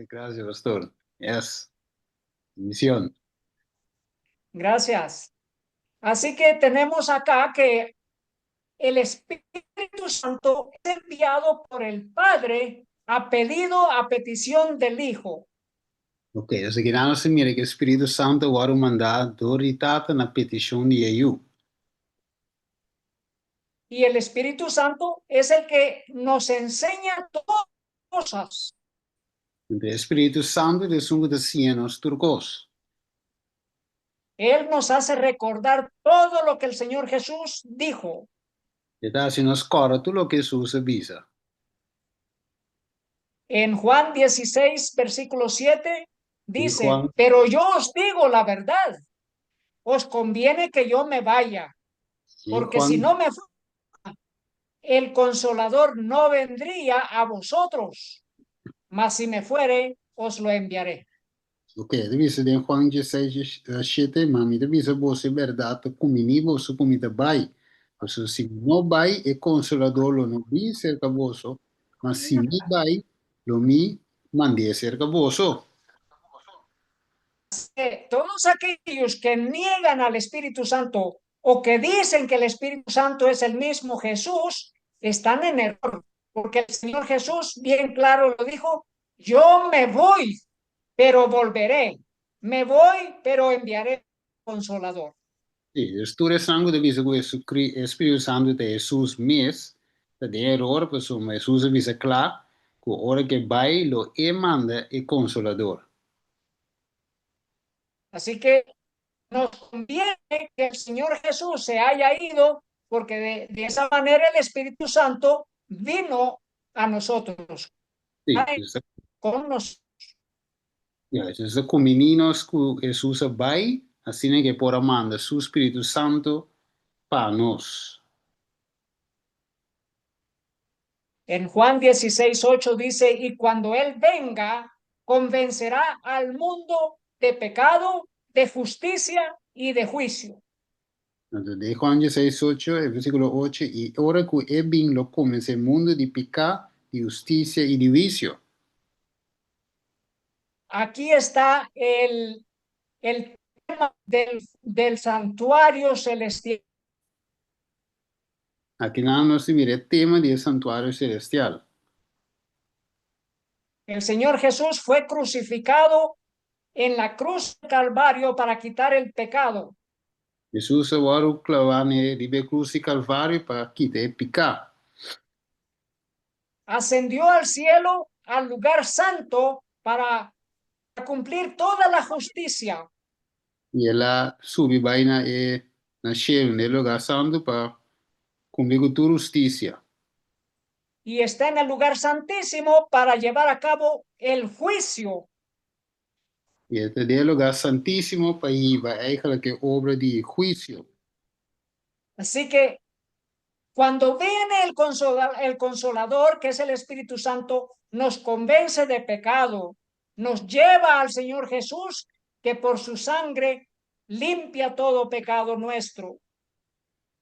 Speaker 3: Gracias, pastor. Yes. Misión.
Speaker 1: Gracias. Así que tenemos acá que el Espíritu Santo es enviado por el Padre a pedido, a petición del Hijo.
Speaker 3: Ok, asina ku nos ta mira ku Spiritu Santu a wòrdu mandá dor di Tata na petishon di Yu.
Speaker 1: Y el Espíritu Santo es el que nos enseña todas cosas.
Speaker 3: Anto Spiritu Santu ta esun ku ta siña nos tur kos.
Speaker 1: Él nos hace recordar todo lo que el Señor Jesús dijo.
Speaker 3: E ta hasi nos kòrda tur loke Hesus a bisa.
Speaker 1: En Juan 16, versículo 7, dice,
Speaker 3: Juan.
Speaker 1: Pero yo os digo la verdad, os conviene que yo me vaya, porque
Speaker 3: Juan,
Speaker 1: si no me fuera, el consolador no vendría a vosotros, mas si me fuere, os lo enviaré.
Speaker 3: Ok, e ta bisa den Juan 16, 7, ma mi ta bisa boso e bèrdat, ta kumbiní boso ku mi ta bai. Pasobra si mi no bai, e Konsolador lo no bin serka boso, ma si mi bai, lo mi mand'é serka boso.
Speaker 1: Así que todos aquellos que niegan al Espíritu Santo o que dicen que el Espíritu Santo es el mismo Jesús, están en error, porque el Señor Jesús bien claro lo dijo, yo me voy, pero volveré. Me voy, pero enviaré consolador.
Speaker 3: Sí, tur esnan ku ta bisa ku Spiritu Santu ta Hesus mes, ta den eror, pasobra Hesus a bisa kla ku ora ku e bai lo e manda e Konsolador.
Speaker 1: Así que nos conviene que el Señor Jesús se haya ido, porque de esa manera el Espíritu Santo vino a nosotros.
Speaker 3: Sí,
Speaker 1: Con nosotros.
Speaker 3: Ja, dus ta kumbiní nos ku Hesus a bai, asina ku e por a manda su Spiritu Santu pa nos.
Speaker 1: En Juan 16, 8 dice, y cuando Él venga, convencerá al mundo de pecado, de justicia y de juicio.
Speaker 3: Anto, den Juan 16, 8, e versíkulo 8, i ora ku e bin lo konvensé mundu di piká, di hustisia i di huisio.
Speaker 1: Aquí está el tema del santuario celestial.
Speaker 3: Aki nos ta mira e tema di santuario selestial.
Speaker 1: El Señor Jesús fue crucificado en la cruz del Calvario para quitar el pecado.
Speaker 3: Hesus a wòrdu klavá riba krus di Kalvario pa kita e piká.
Speaker 1: Ascendió al cielo, al lugar santo, para cumplir toda la justicia.
Speaker 3: I el a subi bai na e na shelu, na lugá santu pa kumpli ku tur hustisia.
Speaker 1: Y está en el lugar santísimo para llevar a cabo el juicio.
Speaker 3: I e ta den lugá santísimo pa hiba eigenlijk e obra di huisio.
Speaker 1: Así que cuando viene el consolador, que es el Espíritu Santo, nos convence de pecado, nos lleva al Señor Jesús, que por su sangre limpia todo pecado nuestro.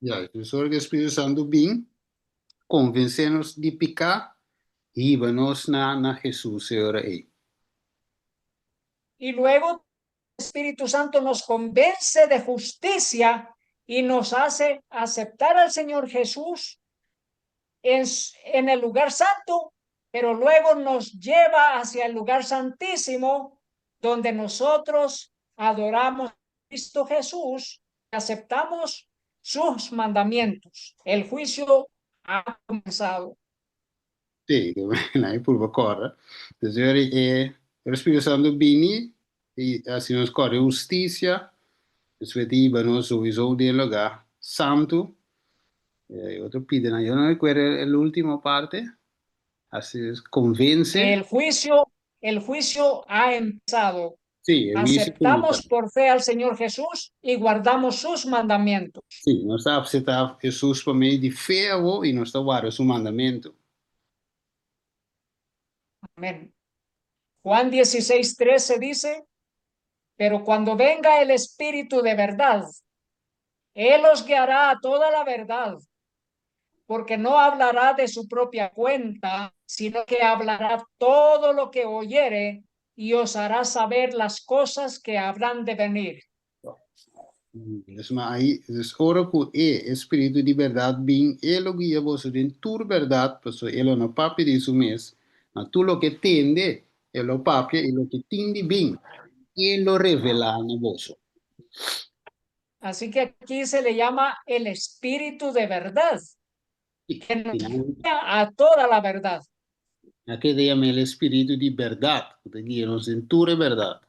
Speaker 3: Ja, dus ora ku Spiritu Santu bin, konvensé nos di piká, hiba nos na Hesus, e ora ei.
Speaker 1: Y luego el Espíritu Santo nos convence de justicia y nos hace aceptar al Señor Jesús en el lugar santo, pero luego nos lleva hacia el lugar santísimo, donde nosotros adoramos a Cristo Jesús, aceptamos sus mandamientos. El juicio ha comenzado.
Speaker 3: Sí, na por kòrda. Dus e Spiritu Santu bini i asina nos kòrda hustisia, despues di nos sowieso den lugá santu. Otro pide, yo no recuerdo el último parte. Así es, convence.
Speaker 1: El juicio ha empezado.
Speaker 3: Sí, el juicio
Speaker 1: Aceptamos por fe al Señor Jesús y guardamos sus mandamientos.
Speaker 3: Sí, nos ta aseptá Hesus pa medio di fe i nos ta warda su mandamentu.
Speaker 1: Amén. Juan 16, 13 dice: "Pero cuando venga el Espíritu de verdad, Él os guiará a toda la verdad, porque no hablará de su propia cuenta, sino que hablará todo lo que oyere y os hará saber las cosas que habrán de venir".
Speaker 3: Dus ma ei, dus ora ku e Spiritu di bèrdat bin, e lo guia boso den tur bèrdat, paso e lo no papia di su mes, ma tur loke e tende, e lo papia i loke tin di bin, e lo revelá na boso.
Speaker 1: Así que aquí se le llama el Espíritu de verdad, que nos guía a toda la verdad.
Speaker 3: Aki ta yama e Spiritu di bèrdat, ku ta guia nos den tur bèrdat.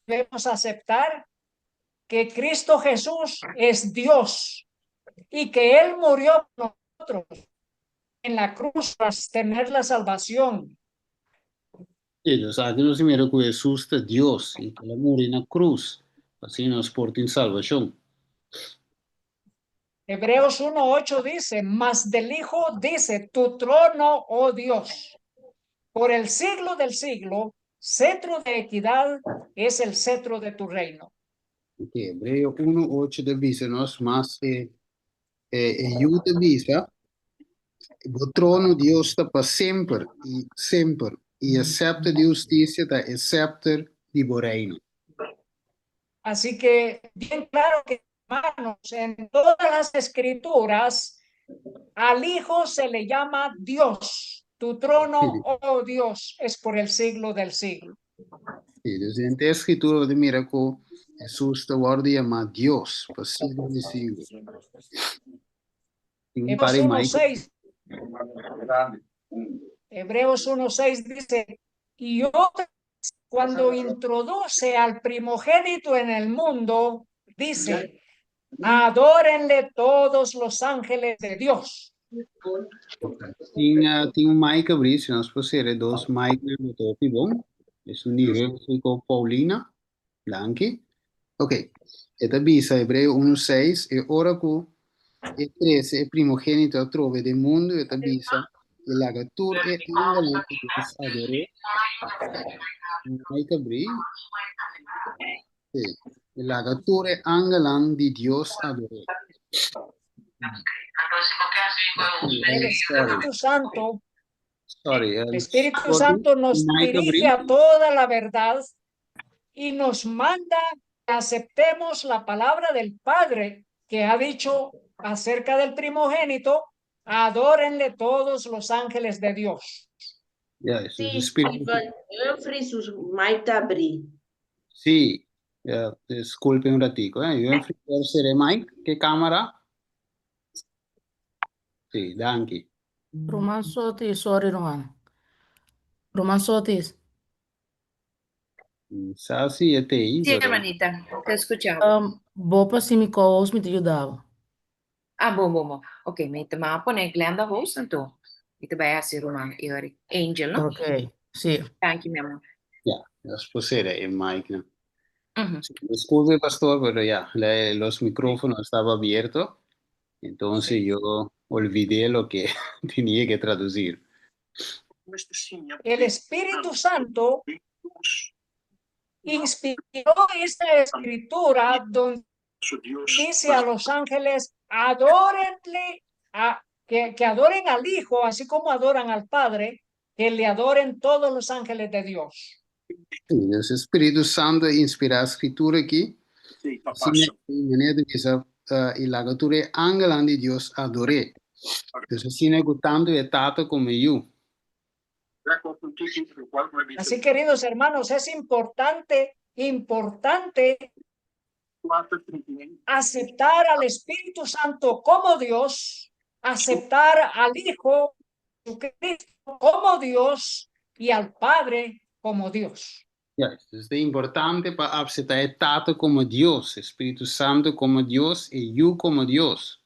Speaker 1: Debemos aceptar que Cristo Jesús es Dios y que Él murió por nosotros en la cruz para tener la salvación.
Speaker 3: Sí, nos aki nos mira ku Hesus ta Dios i ku el a muri na krus, asina nos por tin salbashon.
Speaker 1: Hebreos 1.8 dice: "Mas del Hijo dice: Tu trono, oh Dios, por el siglo del siglo, cetro de equidad es el cetro de tu reino".
Speaker 3: Ok, Hebreo 1.8 ta bisa nos, mas e Yu ta bisa: Bo trono, Dios, ta pa semper i semper, i e sèpter di hustisia ta e sèpter di bo reino.
Speaker 1: Así que bien claro que, hermanos, en todas las escrituras, al Hijo se le llama Dios. Tu trono, oh Dios, es por el siglo del siglo.
Speaker 3: Sí, dus den Skritura bo ta mira ku Hesus ta wòrdu yamá Dios pa siglo di siglo. Tin un par
Speaker 1: Hebreos
Speaker 3: di Mike.
Speaker 1: 1.6. Hebreos 1.6 dice: "Y otra vez, cuando introduce al primogénito en el mundo, dice: Adórenle todos los ángeles de Dios".
Speaker 3: Tin un mic habrí, si nos por dos mic na topi, bon. E un nivel ku Paulina. Danki. Ok. E ta bisa Hebreo 1.6 i ora ku e trese e primogénito atrobe den mundu, e ta bisa: I laga tur e angelnan di Dios ador'é. Mic habrí. Sí. I laga tur e angelnan di Dios ador'é.
Speaker 1: El Espíritu Santo,
Speaker 3: Sorry.
Speaker 1: el Espíritu
Speaker 3: sorry,
Speaker 1: Santo nos
Speaker 3: mic
Speaker 1: dirige
Speaker 3: habrí.
Speaker 1: A toda la verdad y nos manda que aceptemos la palabra del Padre que ha dicho acerca del primogénito: Adórenle todos los ángeles de Dios.
Speaker 3: Yeah, e
Speaker 4: Sí,
Speaker 3: Spiritu.
Speaker 4: Ivan, Humphrey, su mic ta habrí.
Speaker 3: Sí, yeah, diskulpe un ratiku. Eh? Humphrey, por sera mic, ku kámara? Sí, danki.
Speaker 5: Ruman Sotis, sorry, ruman. Ruman Sotis.
Speaker 3: Sa si e t'ei,
Speaker 2: Sí,
Speaker 3: pero
Speaker 2: hermanita, te escuchamos.
Speaker 5: Bo por hasi mi co-host, mi ta yuda.
Speaker 2: Ah, bon, bon, bon. Ok, mi ta bai pone Glenda host, anto. Mi ta bai hasi ruman Angel, no?
Speaker 5: Ok, sí.
Speaker 2: Thank you, mi amor.
Speaker 3: Ya, nos por sera e mic, no?
Speaker 2: Ujú.
Speaker 3: Sí, disculpe, pastor, pero ya, los micrófonos estaban abiertos, entonces yo olvidé lo que tenía que traducir.
Speaker 1: El Espíritu Santo inspiró esta escritura donde dice a los ángeles: adórenle, que adoren al Hijo, así como adoran al Padre. Que le adoren todos los ángeles de Dios.
Speaker 3: Sí, dus Spiritu Santu a inspirá Skritura akí.
Speaker 6: Sí, ta
Speaker 3: Asina
Speaker 6: pasa.
Speaker 3: e manera ta bisa, i laga tur e angelnan di Dios ador'é. Dus asina ku tantu e Tata komo e Yu.
Speaker 1: Así, queridos hermanos, es importante, importante aceptar al Espíritu Santo como Dios, aceptar al Hijo Jesucristo como Dios y al Padre como Dios.
Speaker 3: Juist, dus ta importante pa apseptá e Tata komo Dios, e Spiritu Santu komo Dios, e Yu komo Dios.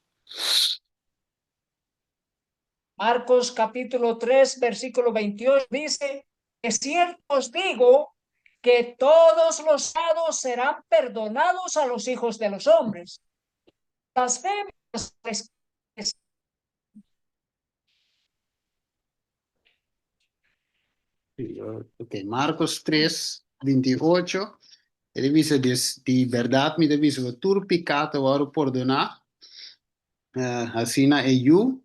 Speaker 1: Marcos capítulo 3, versículo 28 dice, de cierto os digo que todos los pecados serán perdonados a los hijos de los hombres. Blasfemias
Speaker 3: Ok, Marcos 3, 28. E ta bisa, di bèrdat mi ta bisa ku tur piká ta wòrdu pordoná, asina e yu,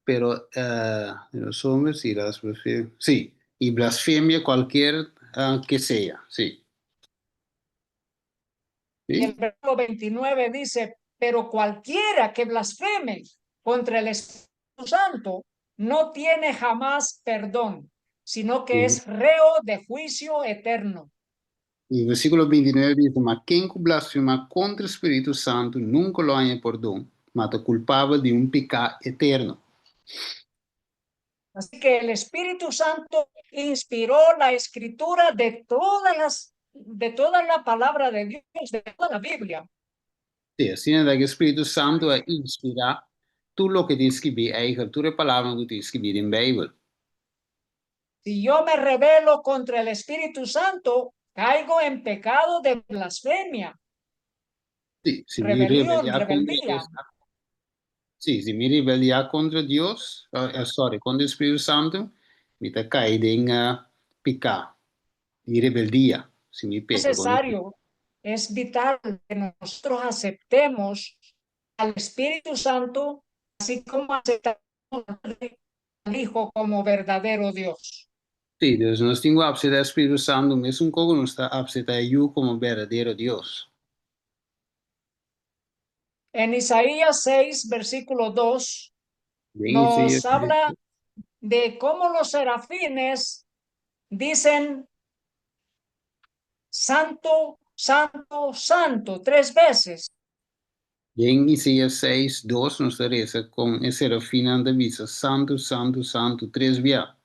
Speaker 3: pero de los hombres y las blasfemias, sí, y blasfemia cualquier que sea, sí.
Speaker 1: Y el versículo 29 dice, pero cualquiera que blasfeme contra el Espíritu Santo no tiene jamás perdón, sino que es reo de juicio eterno.
Speaker 3: I versíkulo 29 bisa, Ma ken ku blasfemá kontra Spiritu Santu nunka lo haña pordon, ma ta kulpabel di un piká eterno.
Speaker 1: Así que el Espíritu Santo inspiró la escritura de todas las, de toda la palabra de Dios, de toda la Biblia.
Speaker 3: Sí, asina ta ku Spiritu Santu a inspirá tur loke tin skibí, eigenlijk tur e palabranan ku tin skibí den Beibel.
Speaker 1: Si yo me rebelo contra el Espíritu Santo, caigo en pecado de blasfemia.
Speaker 3: Sí, si mi
Speaker 1: Rebelión,
Speaker 3: rebeliá kontra
Speaker 1: rebeldía.
Speaker 3: Dios, sí, si mi rebeliá kontra Dios, sorry, kontra Spiritu Santu, mi ta kai den piká i rebeldia, si mi peka kontra.
Speaker 1: Necesario, es vital que nosotros aceptemos al Espíritu Santo, así como aceptamos al Hijo como verdadero Dios.
Speaker 3: Sí, dus nos tin ku apseptá Spiritu Santu mesun kon ku nos ta apseptá e Yu komo berdadero Dios.
Speaker 1: En Isaías 6, versículo 2,
Speaker 3: Den
Speaker 1: nos
Speaker 3: Isaías
Speaker 1: habla de cómo los serafines dicen Santo, Santo, Santo, tres veces.
Speaker 3: Den Isaías 6, 2 nos ta resa kon e serafinnan ta bisa, Santu, Santu, Santu, tres bia.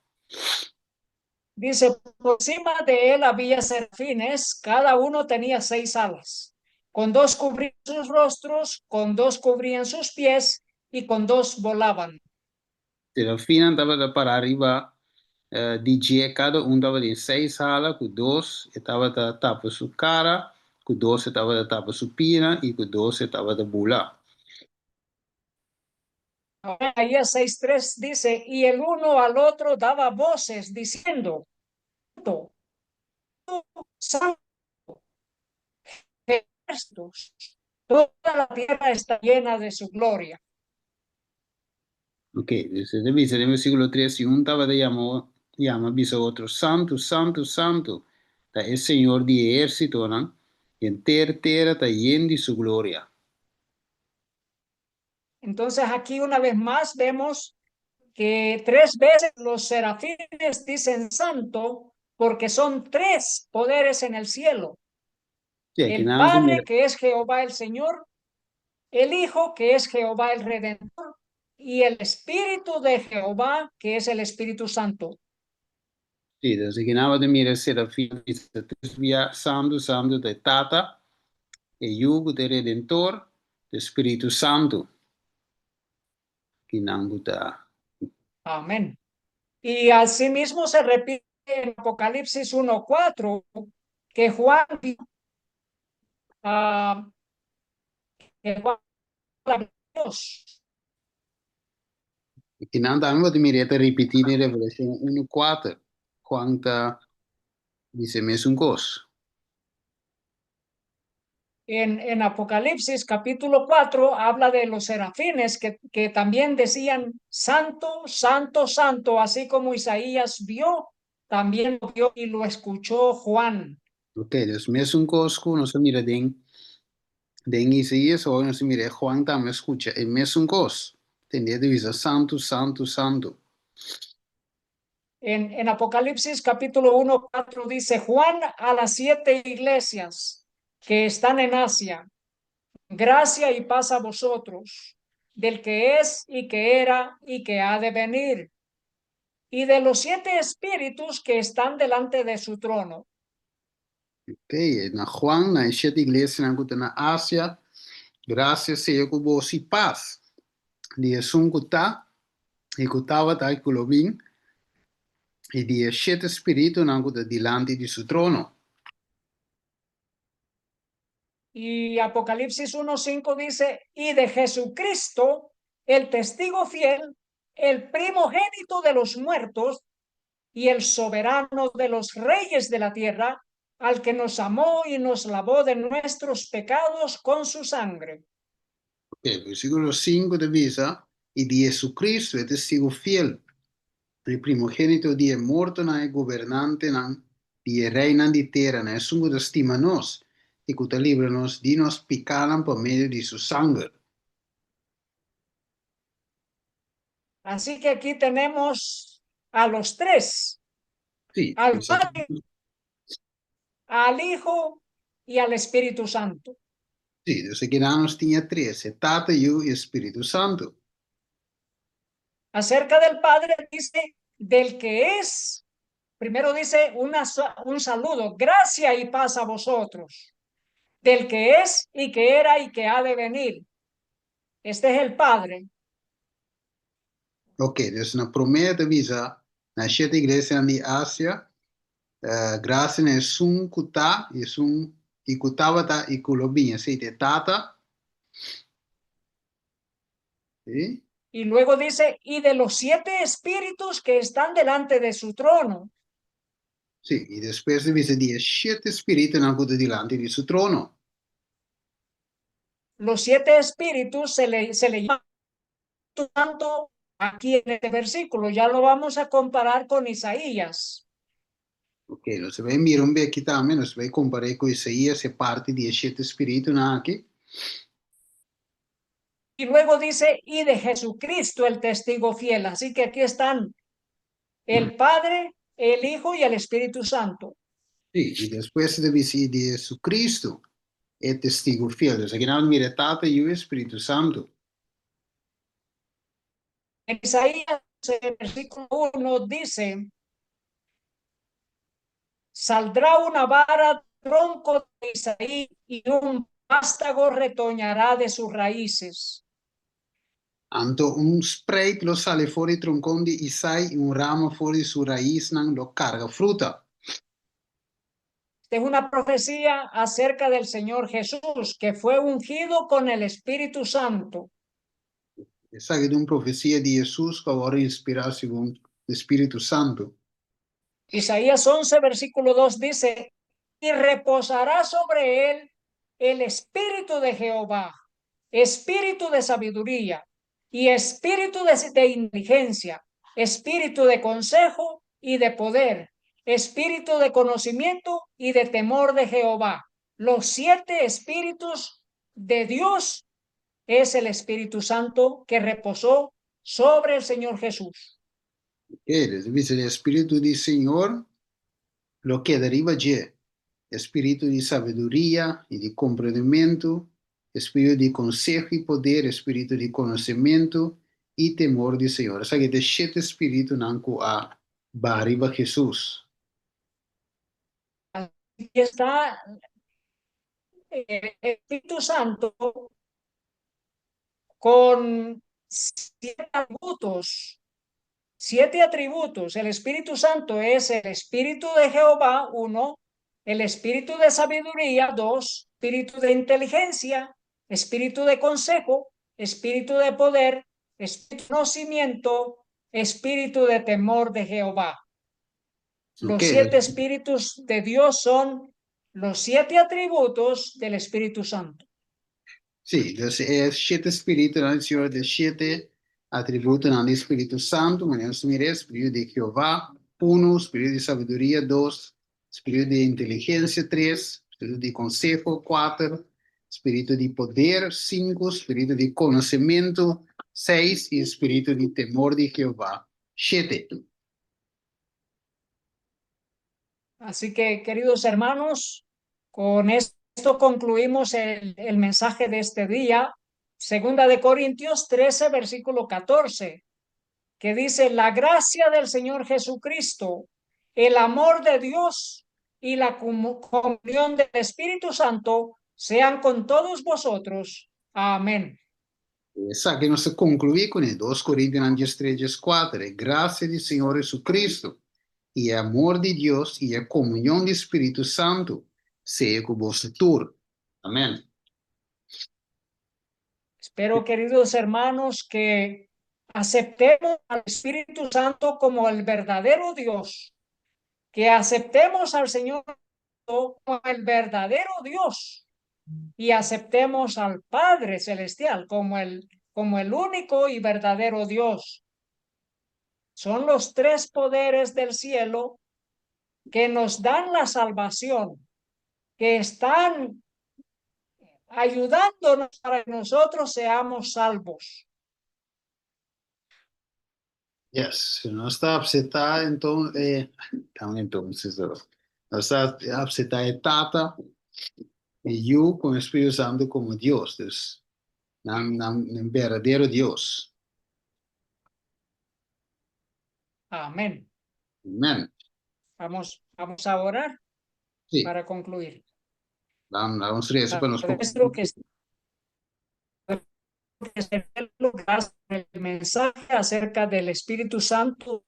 Speaker 1: Dice, por encima de él había serafines, cada uno tenía seis alas. Con dos cubrían sus rostros, con dos cubrían sus pies y con dos volaban.
Speaker 3: Serafinnan tabata pará riba di dje, kada un tabatin seis hala, ku dos e tabata tapa su kara, ku dos e tabata tapa su pia i ku dos e tabata bula.
Speaker 1: Isaías 6.3 dice, y el uno al otro daba voces diciendo, Santo, Santo, ejércitos, toda la tierra está llena de su gloria.
Speaker 3: Ok, dus e ta bisa den versíkulo 3, i un tabata yama, yama bisa otro, Santu, Santu, Santu, ta e Señor di e ehérsitonan, henter tera ta yen di su gloria.
Speaker 1: Entonces aquí una vez más vemos que tres veces los serafines dicen santo porque son tres poderes en el cielo.
Speaker 3: Sí, aquí
Speaker 1: El
Speaker 3: nada más
Speaker 1: Padre
Speaker 3: mira,
Speaker 1: que es Jehová el Señor, el Hijo que es Jehová el Redentor y el Espíritu de Jehová que es el Espíritu Santo.
Speaker 3: Sí, dus aki nan bo ta mira serafin bisa tres bia, Santu, Santu ta e Tata, e Yu ku ta e Redentor, e Spiritu Santu. Kinan ku ta.
Speaker 1: Amén. Y asimismo se repite en Apocalipsis 1.4 que Juan, que Juan Dios.
Speaker 3: Kinan tambe bo ta mira e ta ripití den Revelashon 1.4. Juan ta bisa mesun kos.
Speaker 1: En Apocalipsis capítulo 4 habla de los serafines que también decían, Santo, Santo, Santo, así como Isaías vio, también lo vio y lo escuchó Juan.
Speaker 3: Ok, dus mesun kos ku nos a mira den den Isaías, awor nos a mira Juan tambe a skucha e mesun kos. Tende ta bisa santu, santu, santu.
Speaker 1: En Apocalipsis capítulo 1, 4 dice, Juan a las siete iglesias que están en Asia, gracia y paz a vosotros, del que es y que era y que ha de venir, y de los siete espíritus que están delante de su trono.
Speaker 3: Ok, na Juan, na e shete iglesianan ku ta na Asia, grasia sea ku boso i pas di esun ku ta, i ku tabata i ku lo bin, i di e shete spiritunan ku ta dilanti di su trono.
Speaker 1: Y Apocalipsis 1.5 dice, y de Jesucristo, el testigo fiel, el primogénito de los muertos y el soberano de los reyes de la tierra, al que nos amó y nos lavó de nuestros pecados con su sangre.
Speaker 3: Ok, versíkulo 5 ta bisa, I di Jesucristo, e testigu fiel, e primogénito di e mortonan, e gobernantenan di e reinan di tera, na esun ku ta stima nos i ku ta libra nos di nos pikánan pa medio di su sanger.
Speaker 1: Así que aquí tenemos a los tres,
Speaker 3: Sí,
Speaker 1: al
Speaker 3: esaki
Speaker 1: Padre, al Hijo y al Espíritu Santo.
Speaker 3: Sí, dus akinan nos tin e tres, e Tata, Yu i e Spiritu Santu.
Speaker 1: Acerca del Padre dice, del que es, primero dice un saludo, gracia y paz a vosotros, del que es y que era y que ha de venir. Este es el Padre.
Speaker 3: Ok, dus na promé ta bisa na shete iglesianan di Asia, grasia na esun ku ta, i esun i ku tabata i ku lo bin. Esei ta e Tata. Sí.
Speaker 1: Y luego dice, y de los siete espíritus que están delante de su trono.
Speaker 3: Sí, i despues ta bisa di e shete spiritunan ku ta dilanti di su trono.
Speaker 1: Los siete espíritus se le llama tanto aquí en este versículo, ya lo vamos a comparar con Isaías.
Speaker 3: Ok, nos ta bai mira un bes aki tambe, nos ta bai kompar'é ku Isaías e parti di e shete spiritunan aki.
Speaker 1: Y luego dice, y de Jesucristo el testigo fiel. Así que aquí están el Padre, el Hijo y el Espíritu Santo.
Speaker 3: Sí, i despues ta bisa i di Jesucristo e testigu fiel. Dus aki nos ta mira Tata, Yu i Spiritu Santu.
Speaker 1: En Isaías, el versículo 1 dice, saldrá una vara tronco de Isaí y un vástago retoñará de sus raíces.
Speaker 3: Anto un spreit lo sali for di tronkon di Isai i un rama for di su raisnan lo karga fruta.
Speaker 1: Esta es una profecía acerca del Señor Jesús, que fue ungido con el Espíritu Santo.
Speaker 3: Esaki ta un profesia di Hesus ku a wòrdu inspirá segun Spiritu Santu.
Speaker 1: Isaías 11, versículo 2 dice, y reposará sobre él el espíritu de Jehová, espíritu de sabiduría y espíritu de inteligencia, espíritu de consejo y de poder, espíritu de conocimiento y de temor de Jehová. Los siete espíritus de Dios es el Espíritu Santo que reposó sobre el Señor Jesús.
Speaker 3: E bisa e Spiritu di Señor lo keda riba dje. Spiritu di sabiduria i di komprendementu, spiritu di konseho i poder, spiritu di konosementu i temor di Señor. Esaki ta e shete spiritunan ku a baha riba Hesus.
Speaker 1: Aquí está el Espíritu Santo con siete atributos. Siete atributos. El Espíritu Santo es el Espíritu de Jehová, uno, el Espíritu de sabiduría, dos, Espíritu de inteligencia, Espíritu de consejo, Espíritu de poder, Espíritu de conocimiento, Espíritu de temor de Jehová. Los siete espíritus de Dios son Los siete atributos del Espíritu Santo.
Speaker 3: Sí, dus e shete spiritunan di Señor ta e shete atributonan di Spiritu Santu, manera nos ta mira e Spiritu di Jehová, unu, Spiritu di sabiduria, dos, Spiritu di inteligensia, tres, Spiritu di konseho, kuater, Spiritu di poder, sinku, Spiritu di konosementu, seis, i Spiritu di temor di Jehová, shete.
Speaker 1: Así que, queridos hermanos, con esto concluimos el, el mensaje de este día. Segunda de Corintios 13, versículo 14, que dice, la gracia del Señor Jesucristo, el amor de Dios y la comunión del Espíritu Santo sean con todos vosotros. Amén.
Speaker 3: Esaki nos ta konkluí kuné, Dos Korintionan diestres dieskuater, E grasia di Señor Jesucristo, i e amor di Dios, i e komunion di Spiritu Santu sea ku boso tur. Amèn.
Speaker 1: Espero, queridos hermanos, que aceptemos al Espíritu Santo como el verdadero Dios, que aceptemos al Señor como el verdadero Dios y aceptemos al Padre Celestial como el, como el único y verdadero Dios. Son los tres poderes del cielo que nos dan la salvación, que están ayudándonos para que nosotros seamos salvos.
Speaker 3: Yes, si nos ta apseptá enton e entonces nos ta apseptá e Tata, e Yu con e Spiritu Santo como Dios, dus nan nan berdadero Dios.
Speaker 1: Amén.
Speaker 3: Amén.
Speaker 1: Vamos, vamos a orar
Speaker 3: Sí.
Speaker 1: para concluir.
Speaker 3: Vamos, vamos reza pa nos
Speaker 1: Padre nuestro que el mensaje acerca del Espíritu Santo.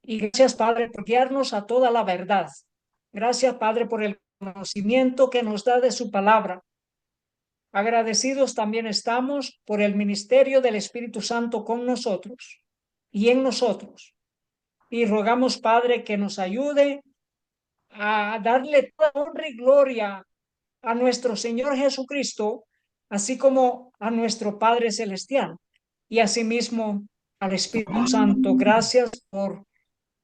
Speaker 1: Y gracias, Padre, por guiarnos a toda la verdad. Gracias, Padre, por el conocimiento que nos da de su palabra. Agradecidos también estamos por el ministerio del Espíritu Santo con nosotros y en nosotros. Y rogamos, Padre, que nos ayude a darle toda honra y gloria a nuestro Señor Jesucristo, así como a nuestro Padre Celestial y asimismo al Espíritu Santo. Gracias por,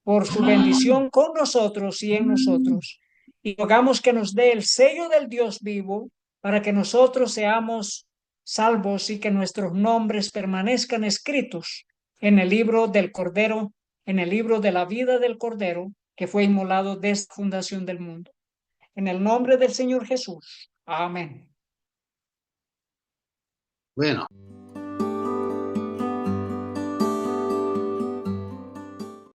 Speaker 1: por su bendición con nosotros y en nosotros. Y rogamos que nos dé el sello del Dios vivo para que nosotros seamos salvos y que nuestros nombres permanezcan escritos en el libro del Cordero, en el libro de la vida del Cordero que fue inmolado desde la fundación del mundo. En el nombre del Señor Jesús. Amén.
Speaker 3: Bueno.